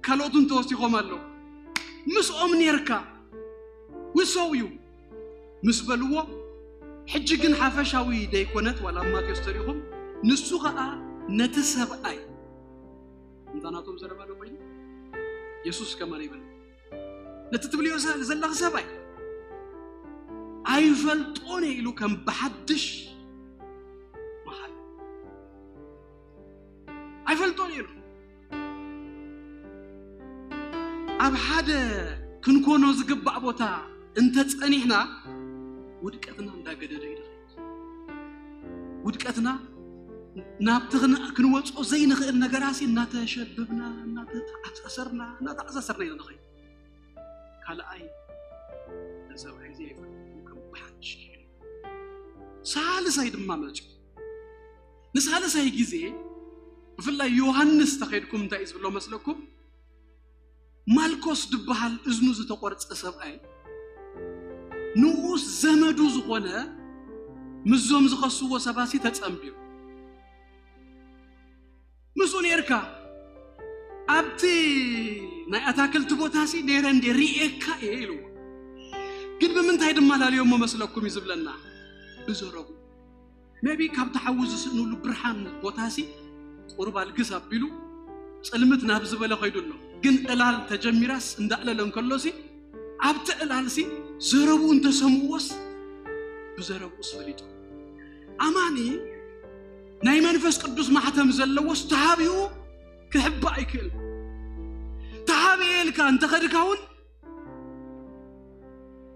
ካልኦት እውን ተወሲኾም ኣለዉ። ምስኦም ኔርካ። We saw you ምስ በልዎ፣ ሕጂ ግን ሓፈሻዊ ደይኮነት ዋላ ኣብ ማቴዎስ ተሪኹም፣ ንሱ ኸኣ ነቲ ሰብኣይ፣ እንታ ናቶም ዘረባ ዶ ኮይኑ? የሱስ ከማን ይብል፣ ነቲ ትብልዮ ዘ-፣ ዘለኺ ሰብኣይ ኣይፈልጦን እየ ኢሉ ከም ብሓድሽ መሃር። ኣይፈልጦን እየ ኢሉ። ኣብ ሓደ ክንኮኖ ዝግባእ ቦታ እንተ ጸኒሕና፣ ውድቀትና እንዳገደደ እዩ ዝኸይድ። ውድቀትና ናብቲ ክን- ክንወፅኦ ዘይንኽእል ነገራሲ እናተሸብብና እናተተኣሳሰርና እናተኣሳሰርና ኢና ንኸይድ። ካልኣይ ንሰብኣይ ዘይፈልጡ ከም ብሓድሽ ክሕሉ። ሳልሳይ ድማ መፅኡ። ንሳልሳይ ግዜ ብፍላይ ዮሃንስ ተኸይድኩም እንታይ እዩ ዝብሎ መስለኩም? ማልኮስ ዝበሃል እዝኑ ዝተቆርፀ ሰብኣይ ንኡስ ዘመዱ ዝኾነ ምስዞም ዝኸስዎ ሰባሲ ተጸንቢሩ ምስኡ ነርካ ኣብቲ ናይ ኣታክልቲ ቦታሲ ነረ እንደ ሪኤካ እየ ኢልዎ። ግን ብምንታይ ድማ ላልዮሞ መስለኩም እዩ ዝብለና? ብዘረቡ ሜቢ ካብቲ ሓዊ ዝስእንሉ ብርሃን ቦታሲ ቁሩብ ኣልግስ ኣቢሉ ጽልምት ናብ ዝበለ ከይዱ ኣሎ። ግን ዕላል ተጀሚራስ እንዳዕለለ እንከሎሲ ኣብቲ ዕላልሲ ዘረብኡ እንተሰምዎስ ብዘረብኡስ ፈሊጡ። ኣማኒ ናይ መንፈስ ቅዱስ ማሕተም ዘለዎስ ተሃቢኡ ክሕባእ ኣይክእል። ተሃቢኤ ኢልካ እንተኸድካ እውን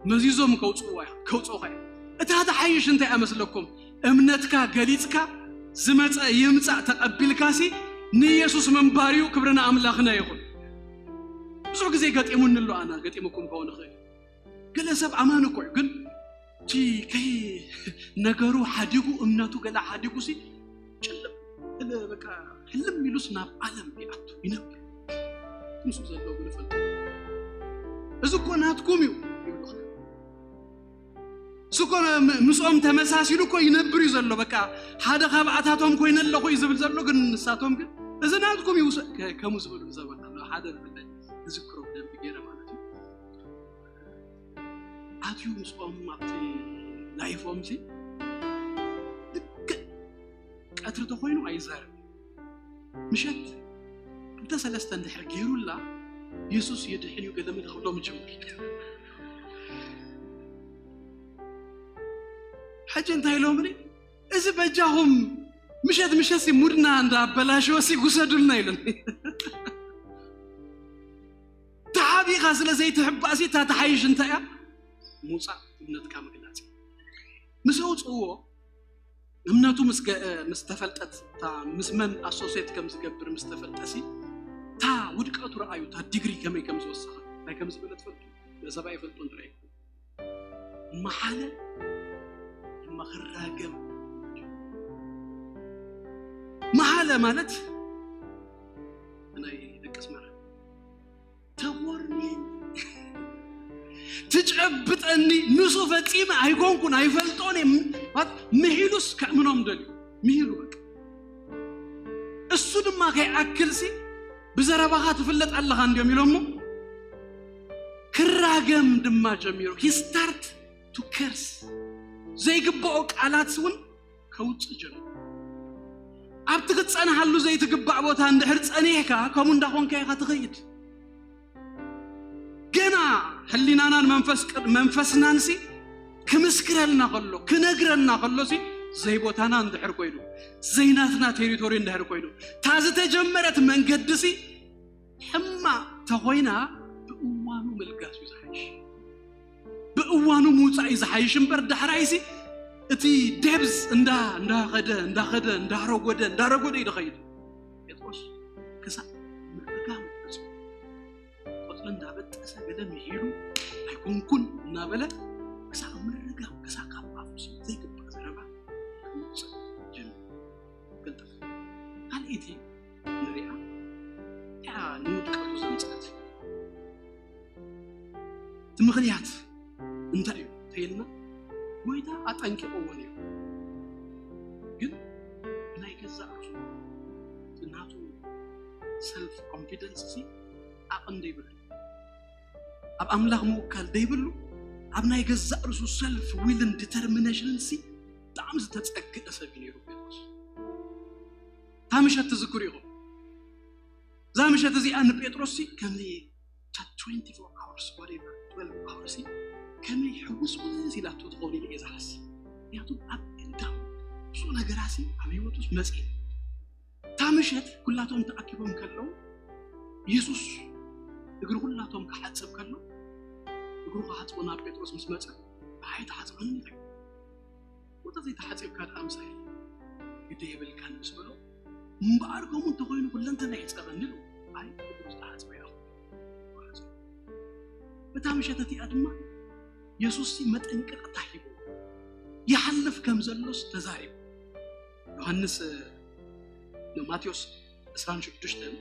መዚዞም ከውፅእዋ ከውፅኡኻ እዮም። እታ ትሓይሽ እንታይ ኣመስለኩም? እምነትካ ገሊፅካ ዝመፀ ይምፃእ ተቐቢልካሲ ንኢየሱስ ምንባር እዩ። ክብርና ኣምላኽና ይኹን። ብዙሕ ግዜ ገጢሙኒ ኣሎ። ኣነ ገጢሙኩም ከውን ይኽእል። ገለ ሰብ ኣማን እኮ እዩ፣ ግን እቲ ከይ ነገሩ ሓዲጉ እምነቱ ገለ ሓዲጉ ሲ ጭልም እለ በቃ ሕልም ኢሉስ ናብ ዓለም ይኣቱ ይነብር። ምስኡ ዘለዉ ግን ይፈልጡ። እዚ እኮ ናትኩም እዩ ይብሉኻ። እሱ እኮ ም- ምስኦም ተመሳሲሉ እኮ ይነብር እዩ ዘሎ። በቃ ሓደ ካብ ኣታቶም ኮይነ ኣለኹ እዩ ዝብል ዘሎ። ግን ንሳቶም ግን እዚ ናትኩም እዩ ውሰ- ከ- ከምኡ ዝበሉ ሰባት ኣለዉ። ሓደ ብፍላይ እዝክሮ ብደንብ ገይረ ማለት እዩ። ኣትዩ ምስኦም ኣብቲ ላይፎም ሲ ልክዕ ቀትሪ ተኮይኑ ኣይዛረብ። ምሸት ክልተ ሰለስተ እንድሕር ገይሩላ የሱስ የድሕን እዩ ገለምን ክብሎም ጀምር። ሕጂ እንታይ ኢሎምኒ? እዚ በጃኹም ምሸት ምሸት ሲ ሙድና እንዳበላሸወ ሲ ጉሰዱልና ኢሉን። ተሓቢኻ ስለ ዘይትሕባእ ሲ እታ ተሓይሽ እንታይ እያ? ምውፃእ እምነትካ ምግላፅ። ምስ ኣውፅእዎ እምነቱ ምስ ገ- ምስ ተፈልጠት እታ ምስ መን ኣሶሴት ከም ዝገብር ምስ ተፈልጠ ሲ እታ ውድቀቱ ረኣዩ። እታ ዲግሪ ከመይ ከም ዝወሰኸ እንታይ ከም ዝበለ ትፈልጡ? ነሰባ ይፈልጡ እንድረ ይፈልጡ። መሓለ ድማ ክራገም። መሓለ ማለት ናይ ደቂ ኣስመራ ተጎርኒ ትጨብጠኒ። ንሱ ፈጺመ ኣይኮንኩን ኣይፈልጦን እየ። ም- ማለት ምሂሉስ ከእምኖም ደልዩ ምሂሉ በቃ። እሱ ድማ ከይኣክልሲ ብዘረባኻ ትፍለጥ ኣለኻ እንዲዮም ኢሎሞ ክራገም ድማ ጀሚሩ። He start to curse። ዘይግብኦ ቃላት እውን ከውፅእ ጀምሩ። ኣብቲ ክትፀንሓሉ ዘይትግባእ ቦታ እንድሕር ፀኒሕካ ከምኡ እንዳኾንካ ኢኻ ትኸይድ። ገና ሕሊናናን መንፈስ ቅድ- መንፈስናንሲ ክምስክረልና ከሎ ክነግረና ከሎሲ ዘይቦታና እንድሕር ኮይኑ ዘይናትና ቴሪቶሪ እንድሕር ኮይኑ እታ ዝተጀመረት መንገዲሲ ሕማቕ ተኾይና ብእዋኑ ምልጋስ እዩ ዝሓይሽ። ብእዋኑ ምውፃእ እዩ ዝሓይሽ እምበር ዳሕራይሲ እቲ ደብዝ እንዳ እንዳኸደ እንዳኸደ እንዳረጎደ እንዳረጎደ እዩ ዝኸይድ። ጴጥሮስ ክሳብ ምርጋም በፂሑ ቆፅሊ እንዳበጠሰ ገለ ምሂሉ ኣይኮንኩን እናበለ ክሳብ ምርጋም ክሳብ ካብ ኣፉ ዘይግባእ ዘረባ ክምፅእ ጀምር። ቅልጥፍ ካልኣይቲ ንሪኣ እያ ንውድቀቱ ዘምፀት እቲ ምኽንያት እንታይ እዩ ተይልና ጎይታ ኣጠንቂቕዎ ነይሩ። ግን ብናይ ገዛእ ርእሱ እቲ ናቱ ሰልፍ ኮንፊደንስ ሲ ዓቕን ደይብሉ ኣብ ኣምላኽ ምውካል ደይብሉ ኣብ ናይ ገዛእ ርእሱ ሰልፍ ዊልን ዲተርሚኔሽንን ሲ ብጣዕሚ ዝተፀግዐ ሰብ እዩ ነይሩ ጴጥሮስ። እታ ምሸት ትዝክሩ ኢኹም። እዛ ምሸት እዚኣ ንጴጥሮስ ሲ ከምዚ ቻት twenty-four hours whatever twelve hours ከመይ ሕውስ ውስ ኢላቶ ትኸውን ኢለ እየ ዝሓስብ። ምክንያቱ ኣብ እንዳ ብዙ ነገራሲ ኣብ ህይወት ውስጥ መፅእ እታ ምሸት ኩላቶም ተኣኪቦም ከለዉ የሱስ እግሪ ኩላቶም ክሓፅብ ከሎ እግሩ ክሓፅቦ ናብ ጴጥሮስ ምስ መፀ ብሓይ ተሓፅበኒ ኢለ ወደ ዘይተሓፂብካ ደኣ ምሳይ ግደ የብልካን ምስ በሎ፣ እምበኣር ከምኡ እንተኾይኑ ኩለንተና ይሕጸበኒ ኢሉ። ኣይ፣ እግሩ ዝተሓጽበ ኢኹ። እታ ምሸት እቲኣ ድማ የሱስ መጠንቀቕታ ሂቡ፣ ይሓልፍ ከም ዘሎስ ተዛሪቡ። ዮሃንስ፣ እ፣ ማቴዎስ ዕስራን ሽዱሽተን፣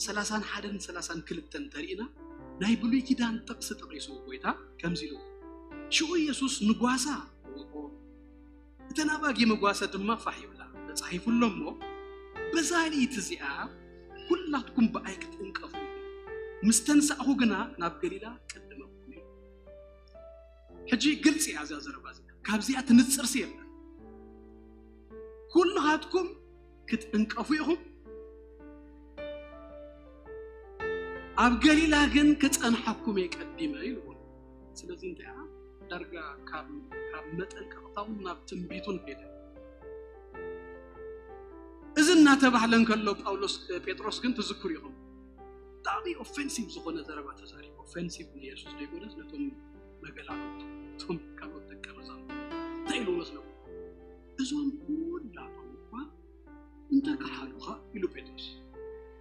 ሰላሳን ሓደን ሰላሳን ክልተን ተሪእና፣ ናይ ብሉይ ኪዳን ጥቕሲ ጠቒሱ ጎይታ ከምዚ ኢሉ፣ ሽኡ የሱስ ንጓሳ ወቆ፣ እተን ኣባጊ መጓሰ ድማ ፋሕ ይብላ። ተጻሒፉ ኣሎ እሞ፣ በዛ ለይቲ እዚኣ ኩላትኩም ብኣይ ክትንቀፉ ኢኹም። ምስ ተንሳእኹ ግና ናብ ገሊላ ቅድመኩም እየ። ሕጂ ግልጺ እያ እዛ ዘረባ እዚኣ። ካብዚኣ ትንጽርሲ የለን። ኩልኻትኩም ክትንቀፉ ኢኹም፣ ኣብ ገሊላ ግን ክጸንሓኩም እየ ቀዲመ ኢልዎ። ስለዚ እንታይ ደኣ ዳርጋ ካብ፣ ካብ መጠንቀቕታውን ናብ ትንቢቱን ከይደ። እዚ እናተባህለ እንከሎ ጳውሎስ፣ ጴጥሮስ ግን ትዝክሩ ኢኹም። ብጣዕሚ ኦፌንሲቭ ዝኾነ ዘረባ ተዛሪቡ። ኦፌንሲቭ ንየሱስ ዘይኮነስ ነቶም መገላብጡ፣ እቶም ካልኦት ደቀ መዛሙርቱ። እንታይ ኢሉ መስለኩም? እዞም ኩላቶም እኳ እንተ ከሓዱኻ ኢሉ ጴጥሮስ፣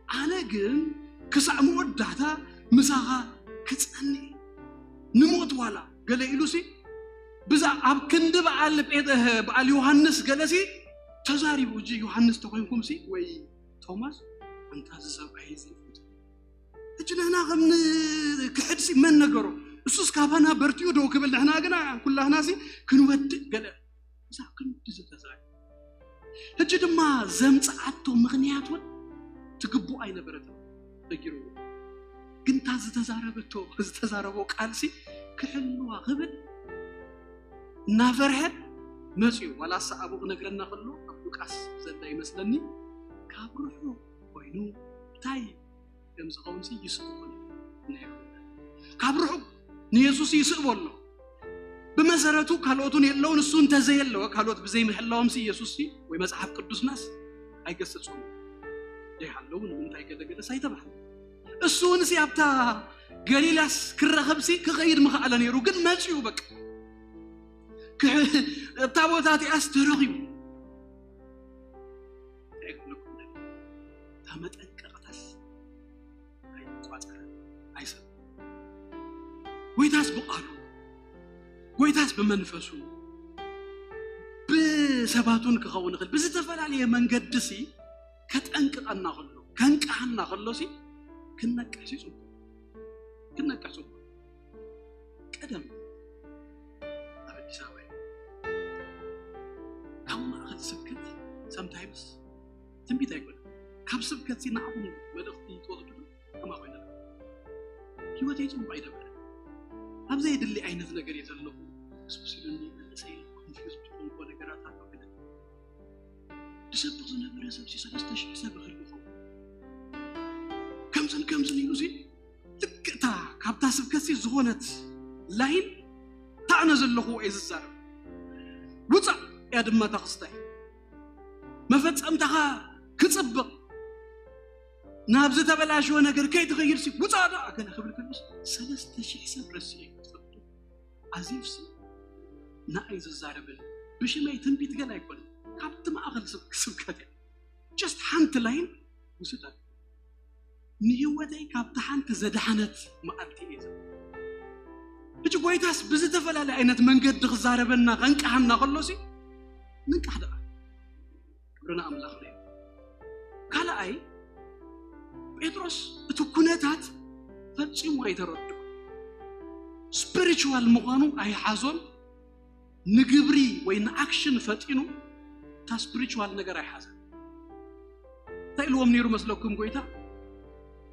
ኣነ ግን ክሳዕ መወዳእታ ምሳኻ ክጸኒ እየ። ንሞት ዋላ ገለ ኢሉሲ ብዛ ኣብ ክንዲ በዓል ጴጥ-፣ በዓል ዮሃንስ ገለሲ ተዛሪቡ። እጂ ዮሃንስ ተኮይንኩምሲ ወይ ቶማስ፣ ኣንታ እዚ ሰብኣይ እዚ ይፍቱ። እጂ ንሕና ከም ንክሕድሲ መን ነገሮ? እሱስ ካባና በርቲኡ ደው ክብል፣ ንሕና ግና ኩላህናሲ ክንወድእ ገለ። እዛ ክንዲ ዝተዛረበ። ሕጂ ድማ ዘምጽኣቶ ምኽንያት እውን ትግብኦ ኣይነበረትን ነጊርዎ። ግን እታ ዝተዛረበቶ፣ ዝተዛረቦ ቃልሲ ክሕልዋ ክብል እናፈርሐ መጽዩ። ዋላ እሳ ኣብኡ ክነግረና ከሎ ኣብ ሉቃስ ዘላ ይመስለኒ፣ ካብ ርሑቕ ኮይኑ እንታይ ከም ዝኸውን ሲ ይስእቦ ነይሩ። ካብ ርሑቕ ንየሱስ ይስእቦ ኣሎ። ብመሰረቱ ካልኦቱን የለውን፣ እሱ እንተዘየለወ ካልኦት ብዘይምህላዎም ሲ የሱስ ሲ ወይ መጽሓፍ ቅዱስናስ ኣይገሰጾም። ዘይሃለዉ ንምንታይ ገለገለስ ኣይተባህለ። እሱ እውን ሲ ኣብታ ገሊላስ ክረኸብ ሲ ክኸይድ ምኽኣለ ነይሩ፣ ግን መጽዩ በቃ። ክሕ-፣ ኣብታ ቦታ እቲኣስ ተረኺቡ። እንታይ ክብለኩም ደሊ? እታ መጠንቀቕታስ ኣይቋጸረን፣ ኣይሰብን። ጎይታስ ብቓሉ፣ ጎይታስ ብመንፈሱ፣ ብሰባቱን ክኸውን ይኽእል። ብዝተፈላለየ መንገዲ ሲ ከጠንቅቐና ከሎ፣ ከንቅሓና ከሎ ሲ ክንነቅሕ ሲ ጽቡቕ። ክንነቅሕ ጽቡቕ። ቀደም ኣብ ኣዲስ ኣበባ እዩ። ካብ ማእኸል ስብከት ሰምታይምስ ትንቢት ኣይኮነን። ካብ ስብከት ሲ ንዓኹም መልእኽቲ ትወስዱ ዶ? ከማ ኮይነ። ህይወተይ ጽቡቕ ኣይነበረን። ኣብ ዘየድሊ ዓይነት ነገር እየ ዘለኹ። ስብስ ኢሉኒ፣ መንእሰይ ኮንፊውዝ ዝኾንኩዎ ነገራት ኣሎ። ግን ዝሰብኽ ዝነበረ ሰብ ሲ ሰለስተ ሽሕ ሰብ ይኽእል ይኸውን። ከምዝን ከምዝን ኢሉ ሲ ልክእታ ካብታ ስብከት ሲ ዝኾነት ላይን ታዕነ ዘለኹዎ እየ ዝዛረብ። ውጻእ እያ ድማ እታ ክስታይ። መፈጸምታኻ ክጽብቕ፣ ናብ ዝተበላሸወ ነገር ከይትኸይድ ሲ ውጻእ ደኣ ገለ ክብል ከሎስ ሰለስተ ሽሕ ሰብ ረሲዑ እዩ። ትፈልጡ? ኣዚፍ ሲ ንኣይ ዝዛረበኒ ብሽመይ ትንቢት ገለ ኣይኮነን። ካብቲ ማእኸል ስብ-፣ ስብከት እያ። ጀስት ሓንቲ ላይን ውስድ ኣለ። ንህይወተይ ካብቲ ሓንቲ ዘድሓነት መዓልቲ እየ ዘ-፣ ሕጂ ጎይታስ ብዝተፈላለየ ዓይነት መንገዲ ክዛረበና ከንቅሓና ከሎ ሲ ንንቃሕ ደኣ። ክብሪ ንኣምላኽ እዩ። ካልኣይ፣ ጴጥሮስ እቲ ኩነታት ፈጺሙ ኣይተረድኦ። ስፒሪቹዋል ምዃኑ ኣይሓዞን። ንግብሪ ወይ ንኣክሽን ፈጢኑ እታ ስፒሪቹዋል ነገር ኣይሓዘን። እንታይ ኢልዎም ነይሩ መስለኩም ጎይታ?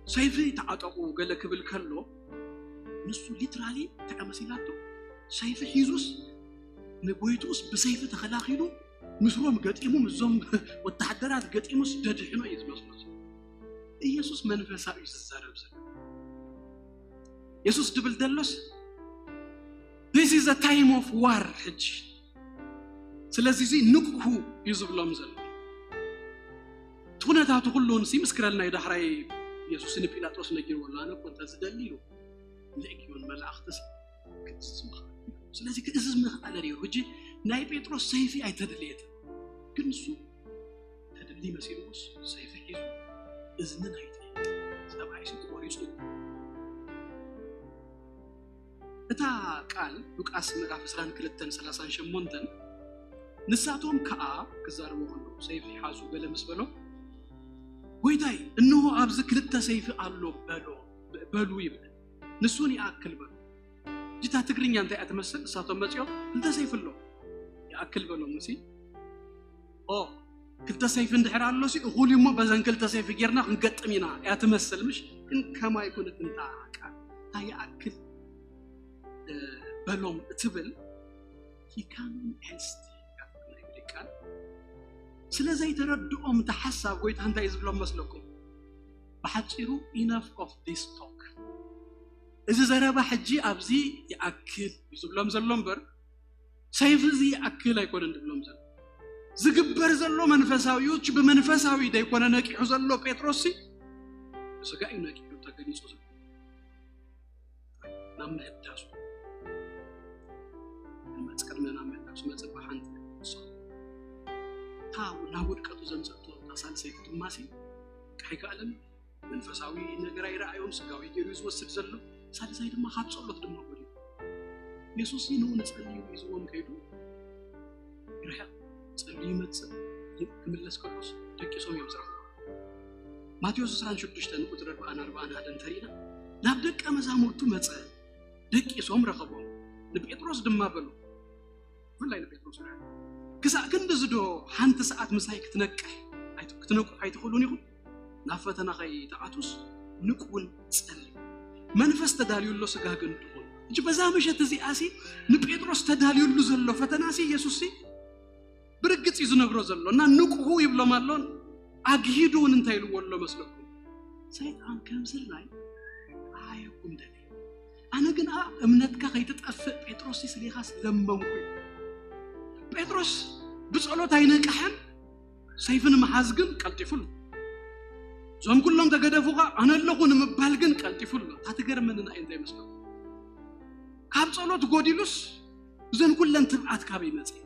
ሰይፊ ተዓጠቑ ገለ ክብል ከሎ ንሱ ሊትራሊ እንታይ መሲላቶ? ሰይፊ ሒዙስ ንጎይትኡስ ብሰይፊ ተኸላኺሉ ምስሮም ገጢሙ፣ ምስዞም ወታደራት ገጢሙስ ደድሕኖ እዩ ዝመስሎ። ኢየሱስ መንፈሳዊ እዩ ዝዛረብ ዘሎ። የሱስ ድብል ደሎስ this is a time of war ሕጂ። ስለዚ እዚ ንቅሑ እዩ ዝብሎም ዘሎ። እቲ ኩነታቱ ኩሉ ንሲ ምስክረልና እዩ። ዳሕራይ የሱስ ንጲላጦስ ነጊርዎ ኣሎ፣ ኣነ እኮ እንተ ዝደሊ ኢሉ ንሌጊዮን መላእኽትስ ክእዝዝ ምኽኣል። ስለዚ ክእዝዝ ምኽኣለ ነይሩ። ሕጂ ናይ ጴጥሮስ ሰይፊ ኣይተደለየትን፣ ግን ንሱ መሲልዎስ ሰይፊ ሒዙ እዝኒ ናይቲ ሰብኣይሲ ተቖሪጹ። እታ ቃል ሉቃስ ምዕራፍ ዕስራን ክልተን ሰላሳን ሸሞንተን፣ ንሳቶም ከኣ ክዛረቡ ከለዉ፣ ሰይፊ ሓዙ ገለ ምስ በሎ፣ "ጎይታይ፣ እንሆ ኣብዚ ክልተ ሰይፊ ኣሎ በሎ፣ በሉ" ይብል። ንሱን "ይኣክል" በሎ። እታ ትግርኛ እንታይ እያ ትመስል? ንሳቶም መጺኦም፣ "ክልተ ሰይፊ ኣሎ፣ ይኣክል" በሎም። እሲ ኦ፣ ክልተ ሰይፊ እንድሕር ኣሎ ሲ፣ እኹል እዩ እሞ በዘን ክልተ ሰይፊ ጌርና ክንገጥም ኢና እያ ትመስል፣ ምሽ? ግን ከማይ ኣይኮነትን እታ ቃል። እታ "ይኣክል" እ፣ በሎም እትብል "He can't help" እያ ትብል ናይ ግሪክ ቃል። ስለ ዘይተረድኦም እቲ ሓሳብ ጎይታ እንታይ እዩ ዝብሎም መስለኩም? ብሓጺሩ "Enough of this talk" እዚ ዘረባ ሕጂ ኣብዚ ይኣክል እዩ ዝብሎም ዘሎ እምበር፣ ሰይፊ እዚ ይኣክል ኣይኮነን ዝብሎም ዘሎ። ዝግበር ዘሎ መንፈሳዊ እዩ። እቲ ብመንፈሳዊ ዘይኮነ ነቂሑ ዘሎ ጴጥሮስ ሲ፣ ብስጋ እዩ ነቂሑ ተገሊጹ ዘሎ። ናብ ምህዳሱ መጽ-፣ ቅድሚ ናብ ምህዳሱ መጽእ ብሓንቲ እታ ናብ ውድቀቱ ዘምጸእቶ እታ ሳልሰይቲ ድማ ሲ፣ ከይከኣለን መንፈሳዊ ነገር ኣይረኣዮን፣ ስጋዊ ገይሩ እዩ ዝወስድ ዘሎ። ሳልሳይ ድማ ካብ ጸሎት ድማ ጎዲሉ። የሱስ ንኡ ንጸሊ እዩ ሒዝዎም ከይዱ፣ ይርሕቕ፣ ጸልዩ ይመጽእ፣ ክምለስ ከሎስ ደቂሶም እዮም ዝረኽቡ። ማቴዎስ ዕስራን ሽዱሽተን ቁጽሪ ኣርባዓን ኣርባዓን ሓደን እንተሪእና፣ ናብ ደቀ መዛሙርቱ መጸ፣ ደቂሶም ረኸቦም፣ ንጴጥሮስ ድማ በሎ፣ ብፍላይ ንጴጥሮስ፣ "ክሳዕ ክንድዚ ዶ ሓንቲ ሰዓት ምሳይ ክትነቅሕ ኣይት-፣ ክትነቅሑ ኣይትኽእሉን ኢኹም? ናብ ፈተና ከይትኣቱስ ንቁን ጸልዩ። መንፈስ ተዳልዩ ኣሎ፣ ስጋ ግን ድኹን።" እጂ በዛ ምሸት እዚኣሲ ንጴጥሮስ ተዳልዩሉ ዘሎ ፈተናሲ የሱስሲ ብርግጽ እዩ ዝነግሮ ዘሎ። እና ንቅሑ ይብሎም ኣሎን ኣግሂዱ እውን እንታይ ኢልዎ ኣሎ መስለኩም? ሰይጣን ከም ዝላይ ኣሃየኩም ደልዩ። ኣነ ግን ኣ እምነትካ ከይትጠፍእ ጴጥሮስ ስሊኻስ ለመንኩ። ጴጥሮስ ብጸሎት ኣይነቅሐን፣ ሰይፊ ንምሓዝ ግን ቀልጢፉ ኣሎ። እዞም ኩሎም ተገደፉኻ ኣነ ኣለኹ ንምባል ግን ቀልጢፉ ኣሎ። እታ ትገርመኒ ንዓይ እንታይ መስለኩም? ካብ ጸሎት ጎዲሉስ እዘን ኩለን ትብዓት ካበይ መጽእ?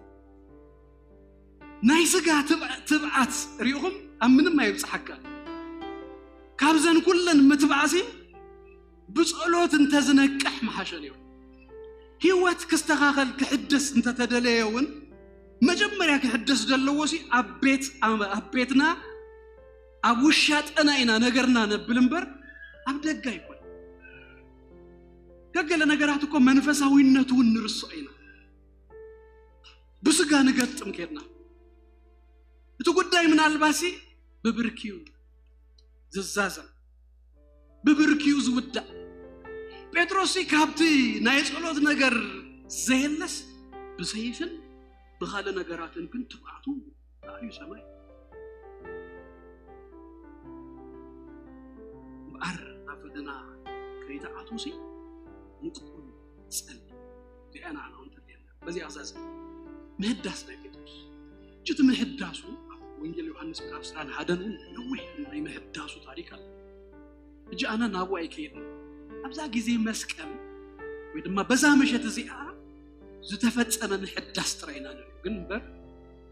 ናይ ስጋ ትብ-፣ ትብዓት ሪኢኹም ኣብ ምንም ኣይብጽሓካን። ካብዘን ኩለን ምትብዓሲ ብጸሎት እንተዝነቅሕ ምሓሸ ነይሩ። ህይወት ክስተኻኸል ክሕደስ እንተተደለየ እውን መጀመርያ ክሕደስ ዘለዎሲ ኣብ ቤት፣ ኣብ፣ ኣብ ቤትና ኣብ ውሻጠና ኢና ነገርና ነብል እምበር ኣብ ደገ ኣይኮን። ገገለ ነገራት እኮ መንፈሳዊነቱ እውን ንርስኦ ኢና። ብስጋ ንገጥም ኬድና እቲ ጉዳይ ምናልባሲ ብብርኪዩ ዝዛዘም፣ ብብርኪዩ ዝውዳእ። ጴጥሮስሲ ካብቲ ናይ ጸሎት ነገር ዘየለስ ብሰይፍን ብኻልእ ነገራትን ግን ትብዓቱ ኣዕርዩ ሰማይ። እምበኣር ናብ ፈተና ከይትኣትዉሲ ንቁሑ ጸሊ። እዚኣ ንዓና እውን ተድልየና። በዚኣ ክዛዘም ምህዳስ ናይ ጴጥሮስ። እጅ እቲ ምህዳሱ ኣብ ወንጌል ዮሃንስ ምዕራፍ ዕስራን ሓደን እውን ነዊሕ ናይ ምህዳሱ ታሪክ ኣሎ። እጂ ኣነ ናብኡ ኣይከይድን። ኣብዛ ግዜ መስቀል ወይ ድማ በዛ ምሸት እዚኣ ዝተፈጸመ ምህዳስ ጥራይ ኢና ንሪኦ። ግን እምበር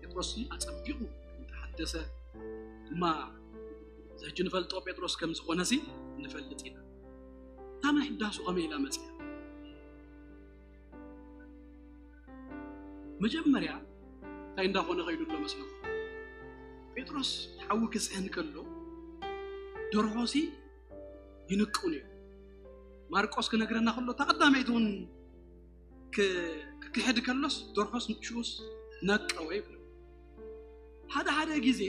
ጴጥሮስ ኣጸቢቑ እንተሓደሰ ድማ እዚ ሕጂ ንፈልጦ ጴጥሮስ ከም ዝኾነሲ ንፈልጥ ኢና። እታ ምህዳሱ ከመይ ኢላ መጽያ? መጀመርያ እንታይ እንዳኾነ ከይዱ ኣሎ መስለኩም? ጴጥሮስ ሓዊ ክስሕን ከሎ ደርሆሲ ይንቅው ነይሩ። ማርቆስ ክነግረና ከሎ እታ ቀዳመይቲ እውን ክ-፣ ክክሕድ ከሎስ ደርሆስ ሽኡስ ነቀወ ይብሎ። ሓደ ሓደ ግዜ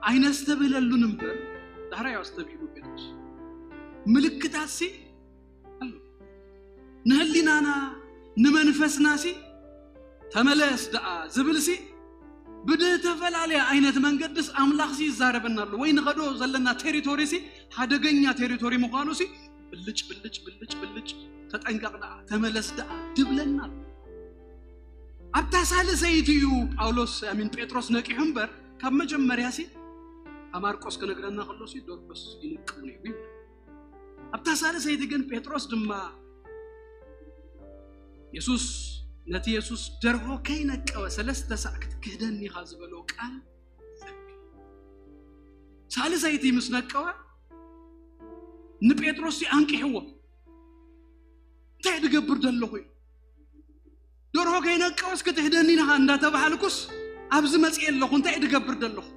ኣይነስተብህለሉን እምበር ዳሕራይ እዩ ኣስተብሂሉ ጴጥሮስ። ምልክታትሲ ኣሎ። ንህሊናና ንመንፈስናሲ ተመለስ ደኣ ዝብልሲ ብዝተፈላለየ ዓይነት መንገድስ ኣምላኽሲ ይዛረበና ኣሎ። ወይ ንኸዶ ዘለና ቴሪቶሪሲ ሓደገኛ ቴሪቶሪ ምዃኑሲ ብልጭ ብልጭ ብልጭ ብልጭ፣ "ተጠንቀቕ ደኣ፣ ተመለስ ደኣ" ድብለና ኣሎ። ኣብታ ሳልሰይቲ እዩ ጳውሎስ፣ ኣሚን፣ ጴጥሮስ ነቂሑ እምበር ካብ መጀመርያሲ ኣብ ማርቆስ ክነግረና ከሎሲ ደርሆስ ይንቅው ነይሩ ይብል። ኣብታ ሳልሰይቲ ግን ጴጥሮስ ድማ የሱስ፣ ነቲ የሱስ ደርሆ ከይነቀወ ሰለስተ ሳዕ ክትክህደኒ ኢኻ ዝበሎ ቃል ዘክር። ሳልሰይቲ ምስ ነቀወ ንጴጥሮስ ኣንቂሕዎ። እንታይ ድገብር ዘለኹ እዩ? ደርሆ ከይነቀወስ ክትሕደኒ ኢኻ እንዳተባሃልኩስ ኣብዚ መፅእ ኣለኹ። እንታይ ድገብር ዘለኹ?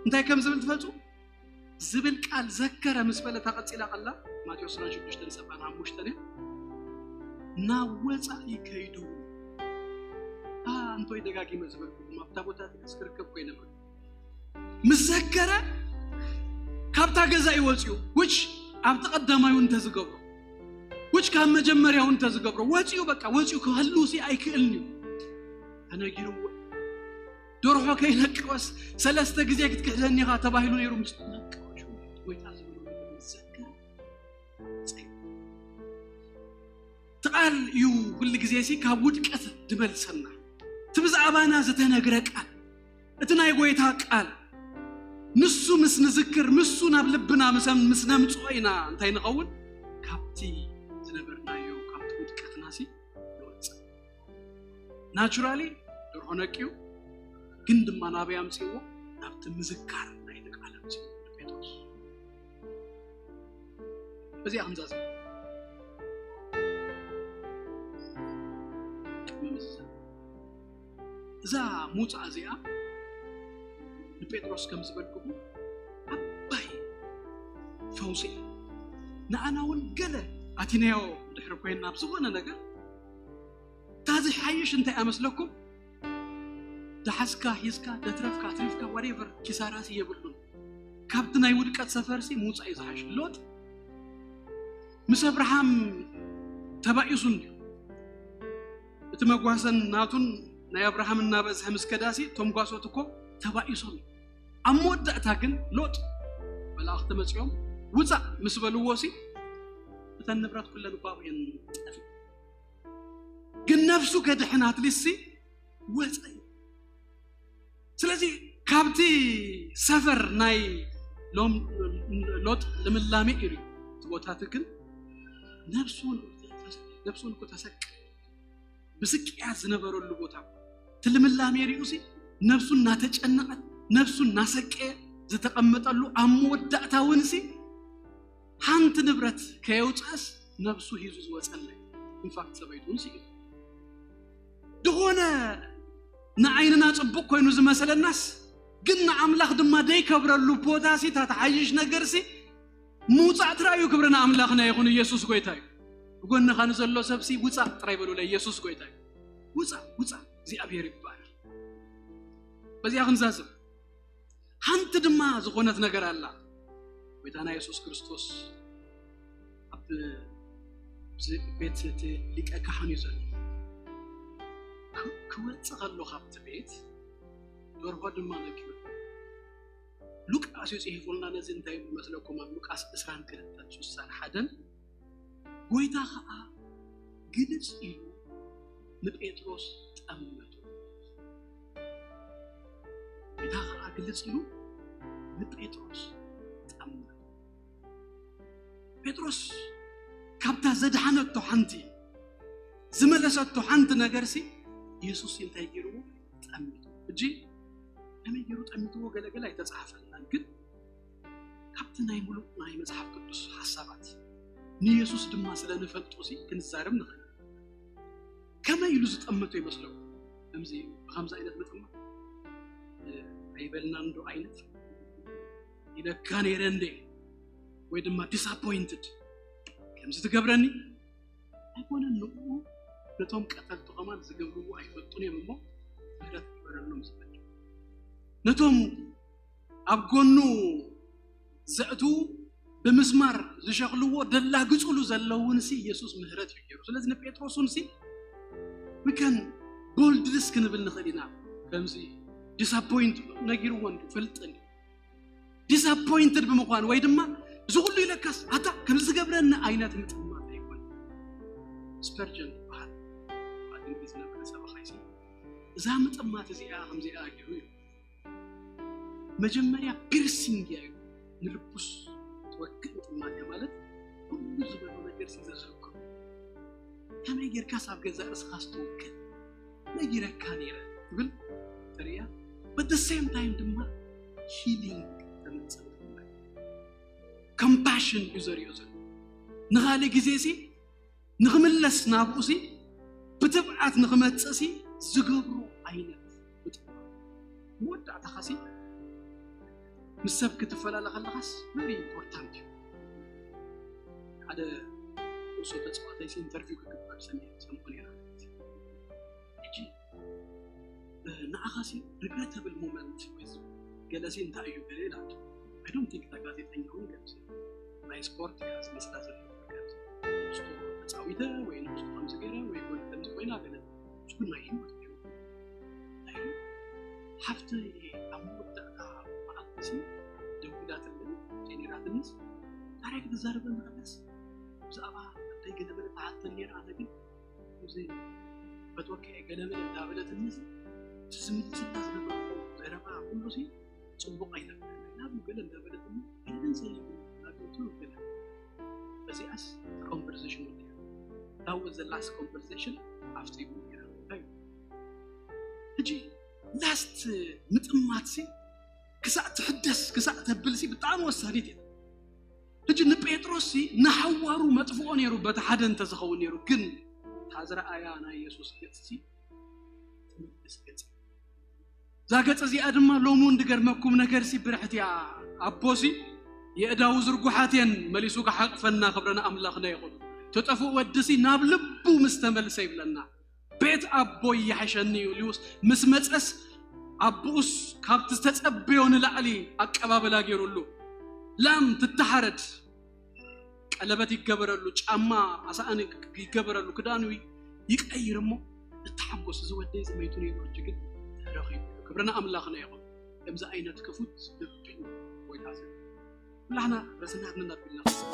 እንታይ ከም ዝብል ትፈልጡ? ዝብል ቃል ዘከረ ምስ በለ እታ ቀፂላ ቀላ ማቴዎስ ዕስራን ሽዱሽተን ሰብዓን ሓሙሽተን እያ። ናብ ወፃኢ ከይዱ። ኣ እንቶይ ደጋጊመ ዝበልኩኩም ኣብታ ቦታ ክስ ክርከብ ኮይነ ምስ ዘከረ ካብታ ገዛ እዩ ወፂኡ። ውች ኣብቲ ቀዳማዩ እንተዝገብሮ፣ ውች ካብ መጀመርያው እንተዝገብሮ፣ ወፂኡ፣ በቃ ወፂኡ ክህሉ ሲ ኣይክእልን እዩ። ተነጊርዎ። ደርሖ ከይነቀወስ ሰለስተ ግዜ ክትክሕደኒ ኢኻ ተባሂሉ ነይሩ። ምስ ነቀወ ሽዑ ጎይታ ዝብሎ ነገር ምስ ዘከረ ጸይቁ። እቲ ቃል እዩ ኩሉ ግዜ ሲ ካብ ውድቀት ድመልሰና። እቲ ብዛዕባና ዝተነግረ ቃል፣ እቲ ናይ ጎይታ ቃል፣ ንሱ ምስ ንዝክር፣ ንሱ ናብ ልብና ምስ፣ ምስ ነምጽኦ ኢና እንታይ ንኸውን? ካብቲ ዝነበርናዮ፣ ካብቲ ውድቀትና ሲ ንወጽእ። ናቹራሊ ደርሆ ነቅዩ፣ ግን ድማ ናበይ ኣምጽእዎ? ናብቲ ምዝካር ናይቲ ቃል ኣምጽእዎ ንጴጥሮስ። በዚኣ ክንዛዘም። ቅድሚ ምዝዛም፣ እዛ ምውጻእ እዚኣ ንጴጥሮስ ከም ዝበልኩኹም ዓባይ ፈውሲ እያ። ንኣና እውን ገለ ኣቲናዮ ድሕሪ ኮይና ኣብ ዝኾነ ነገር፣ እታ ዝሓይሽ እንታይ ኣመስለኩም? ደሓዝካ፣ ሒዝካ፣ ደትረፍካ፣ ኣትሪፍካ፣ ዋሬቨር፣ ኪሳራሲ የብሉን። ካብቲ ናይ ውድቀት ሰፈርሲ ምውጻእ እዩ ዝሓይሽ። ሎጥ ምስ ኣብርሃም ተባኢሱ እንድዩ። እቲ መጓሰን ናቱን ናይ ኣብርሃም እናበዝሐ ምስ ከዳሲ፣ እቶም ጓሶት እኮ ተባኢሶም እዮም። ኣብ መወዳእታ ግን ሎጥ መላእኽቲ መጺኦም፣ "ውጻእ" ምስ በልዎ ሲ፣ እተን ንብረት ኩለን እኳ ኣብኡ እየን ጠፊኡ። ግን ነፍሱ ከድሕን ኣትሊስት ሲ ወጸ እዩ። ስለዚ ካብቲ ሰፈር ናይ ሎም-፣ ሎጥ ልምላሜ እዩ። እቲ ቦታ እቲ ግን ነፍሱ፣ ነፍሱ እኮ ተሰቅ-፣ ብስቅያት ዝነበረሉ ቦታ፣ እቲ ልምላሜ ሪኡ ሲ ነፍሱ እናተጨነቐት፣ ነፍሱ እናሰቀየ ዝተቐመጠሉ፣ ኣብ መወዳእታ እውን ሲ ሓንቲ ንብረት ከየውፅአስ ነፍሱ ሂዙ ዝወፀለ። ኢንፋክት ሰበይቱ እውን ሲ ዝኾነ ንዓይንና ጽቡቕ ኮይኑ ዝመሰለናስ ግን ንኣምላኽ ድማ ደይከብረሉ ቦታ ሲ፣ እታ ትሓይሽ ነገር ሲ ምውጻእ ጥራይ እዩ። ክብሪ ንኣምላኽና ይኹን። ኢየሱስ ጎይታ እዩ። ብጎንኻ ንዘሎ ሰብ ሲ ውጻእ ጥራይ በሉለ። ኢየሱስ ጎይታ እዩ። ውጻእ፣ ውጻእ። እግዚኣብሔር ይባረክ። በዚኣ ክንዛዝም። ሓንቲ ድማ ዝኾነት ነገር ኣላ። ጎይታና የሱስ ክርስቶስ ኣብ ቤት እቲ ሊቀ ካህን እዩ ዘሎ። ክ-፣ ክወጽእ ከሎ ካብቲ ቤት ደርሆ ድማ ነጊሩ። ሉቃስ እዩ ጽሒፉልና ነዚ። እንታይ ይመስለኩም? ኣብ ሉቃስ ዕስራን ክልተን ስሳን ሓደን ጎይታ ኸኣ ግልጽ ኢሉ ንጴጥሮስ ጠመቶ። ጎይታ ኸኣ ግልጽ ኢሉ ንጴጥሮስ ጠመቶ። ጴጥሮስ ካብታ ዘድሓነቶ ሓንቲ፣ ዝመለሰቶ ሓንቲ ነገርሲ፣ የሱስ እንታይ ገይርዎ? ጠሚቱ። ሕጂ ከመይ ገይሩ ጠሚትዎ ገለገለ ኣይተጻሕፈልናን፣ ግን ካብቲ ናይ ምሉእ ናይ መጽሓፍ ቅዱስ ሓሳባት ንየሱስ ድማ ስለ ንፈልጦ ሲ ክንዛረብ ንኽእል። ከመይ ኢሉ ዝጠመቶ ይመስለኩም? ከምዚ፣ ብኸምዚ ዓይነት ምጥማት፣ እ፣ ኣይበልናን ዶ ዓይነት ኢለካ ነይረ እንዴ? ወይ ድማ ዲስኣፖይንትድ ከምዚ ትገብረኒ? ኣይኮነን፣ ንኡ ነቶም ቀተልቱ ከማን ዝገብርዎ ኣይፈልጡን እዮም እሞ ምህረት ግበረሎም ዝብል። ነቶም ኣብ ጎኑ ዘእትዉ ብምስማር ዝሸኽልዎ ደላግጹሉ ዘለውንሲ ኢየሱስ ምህረት እዩ ገይሩ። ስለዚ ንጴጥሮስ እውንሲ we can boldness ክንብል ንኽእል ኢና። ከምዚ ዲስኣፖይንት ነጊርዎ እንዲ ፈልጥን ዲስኣፖይንትድ ብምዃን ወይ ድማ እዚ ኩሉ ኢለካስ ኣታ ከምዚ ዝገብረኒ ዓይነት ምጥማት ኣይኮን። ስፐርጀን ዝበሃል ኣብ እንግሊዝ ዝነበረ ሰበኻይሲ እዛ ምጥማት እዚኣ ከምዚኣ ገይሩ እዩ። መጀመርያ ፒርሲንግ እያ እዩ። ንልቡስ ትወግእ ምጥማት እያ ማለት ኩሉ ዝበሎ ነገር ሲ ዘዘክሩ። ከመይ ጌርካስ ኣብ ገዛእ ርእስኻስ ትውክል? ነጊረካ ነይረ ትብል ተርእያ። But the same time ድማ ሂሊንግ ተምፅእ። ኮምፓሽን እዩ ዘርእዮ ዘሎ። ንኻልእ ግዜ ሲ ንኽምለስ ናብኡ ሲ ብትብዓት ንኽመፅእ ሲ ዝገብሩ ዓይነት ምጥማር። መወዳእታኻ ሲ ምስ ሰብ ክትፈላለ ከለኻስ ቨሪ ኢምፖርታንት እዩ። ሓደ ኩዕሶ ተፃዋታይ ሲ ኢንተርቪው ክግበር ሰሚዐ ሰምዖ ነይረ። ሕጂ ንዓኻ ሲ ሪግረተብል ሞመንት ወይ ገለ ሲ እንታይ እዩ ገለ ኢላ። I don't think እታ ጋዜጠኛ እውን ገለ ሲ ናይ ስፖርት እያ ዝመስላ ዘሎ። ንእስቶ ተፃዊተ ወይ ንእስቶ ከምዚ ገይረ ወይ ጎል ከምዚ ኮይና ገለ እሱ ግን ናይ ህይወት እዩ። ናይ ህይወት ሓፍተይ ኣብ መወዳእታ መዓልቲ ሲ ደዊላትለይ ጀኒራትንስ ታሪክ ትዛረበ መቐለስ ብዛዕባ ኣደይ ገለ መለ ተሓተን ነይራ። ኣነ ግን እዚ ፈትወኪ እየ ገለ መለ እንዳበለትኒ ሲ እቲ ዝምልስላ ዝነበርኩ ዘረባ ኩሉ ሲ ፅቡቕ ኣይነበረን። ናብ ገለ እንዳበለትኒ ገለን ሰይብ ናገቱ ገለ በዚኣስ ኮንቨርሴሽን ወዲያ ታወት ዘላስ ኮንቨርሴሽን ኣፍፂሙ ነይራ። እንታይ እዩ ሕጂ ላስት ምጥማት ሲ ክሳዕ ትሕደስ ክሳዕ ተብል ሲ ብጣዕሚ ወሳኒት እያ። ሕጂ ንጴጥሮስ ሲ ንሓዋሩ መጥፍኦ ነይሩ በቲ ሓደ እንተዝኸውን ነይሩ ግን እታ ዝረኣያ ናይ የሱስ ገፅ ሲ ትምልስ ገፅ እዛ ገፅ እዚኣ ድማ ሎሚ እውን ድገርመኩም ነገር ሲ ብርሕት እያ። ኣቦ ሲ የእዳው ዝርጉሓት እየን መሊሱ ክሓቅፈና ክብረና ኣምላኽና ይኹን። ትጠፍእ ወዲ ሲ ናብ ልቡ ምስ ተመልሰ ይብለና ቤት ኣቦይ ይሓሸኒ እዩ ኢሉስ ምስ መፀስ ኣቦኡስ ካብቲ ዝተፀበዮ ንላዕሊ ኣቀባበላ ገይሩሉ ላም ትተሓረድ ቀለበት ይገበረሉ ጫማ ኣሳእኒ ይገበረሉ ክዳኑ ይቀይር እሞ እተሓጎስ እዚ ወደይ ዝመይቱ ነይሩ ሕጂ ግን ተረኺቡ ክብርና ኣምላኽና ይኹን። ከምዚ ዓይነት ክፉት ልቢ ጎይታ ሰብ ኩላህና ረስናትና እናቢልና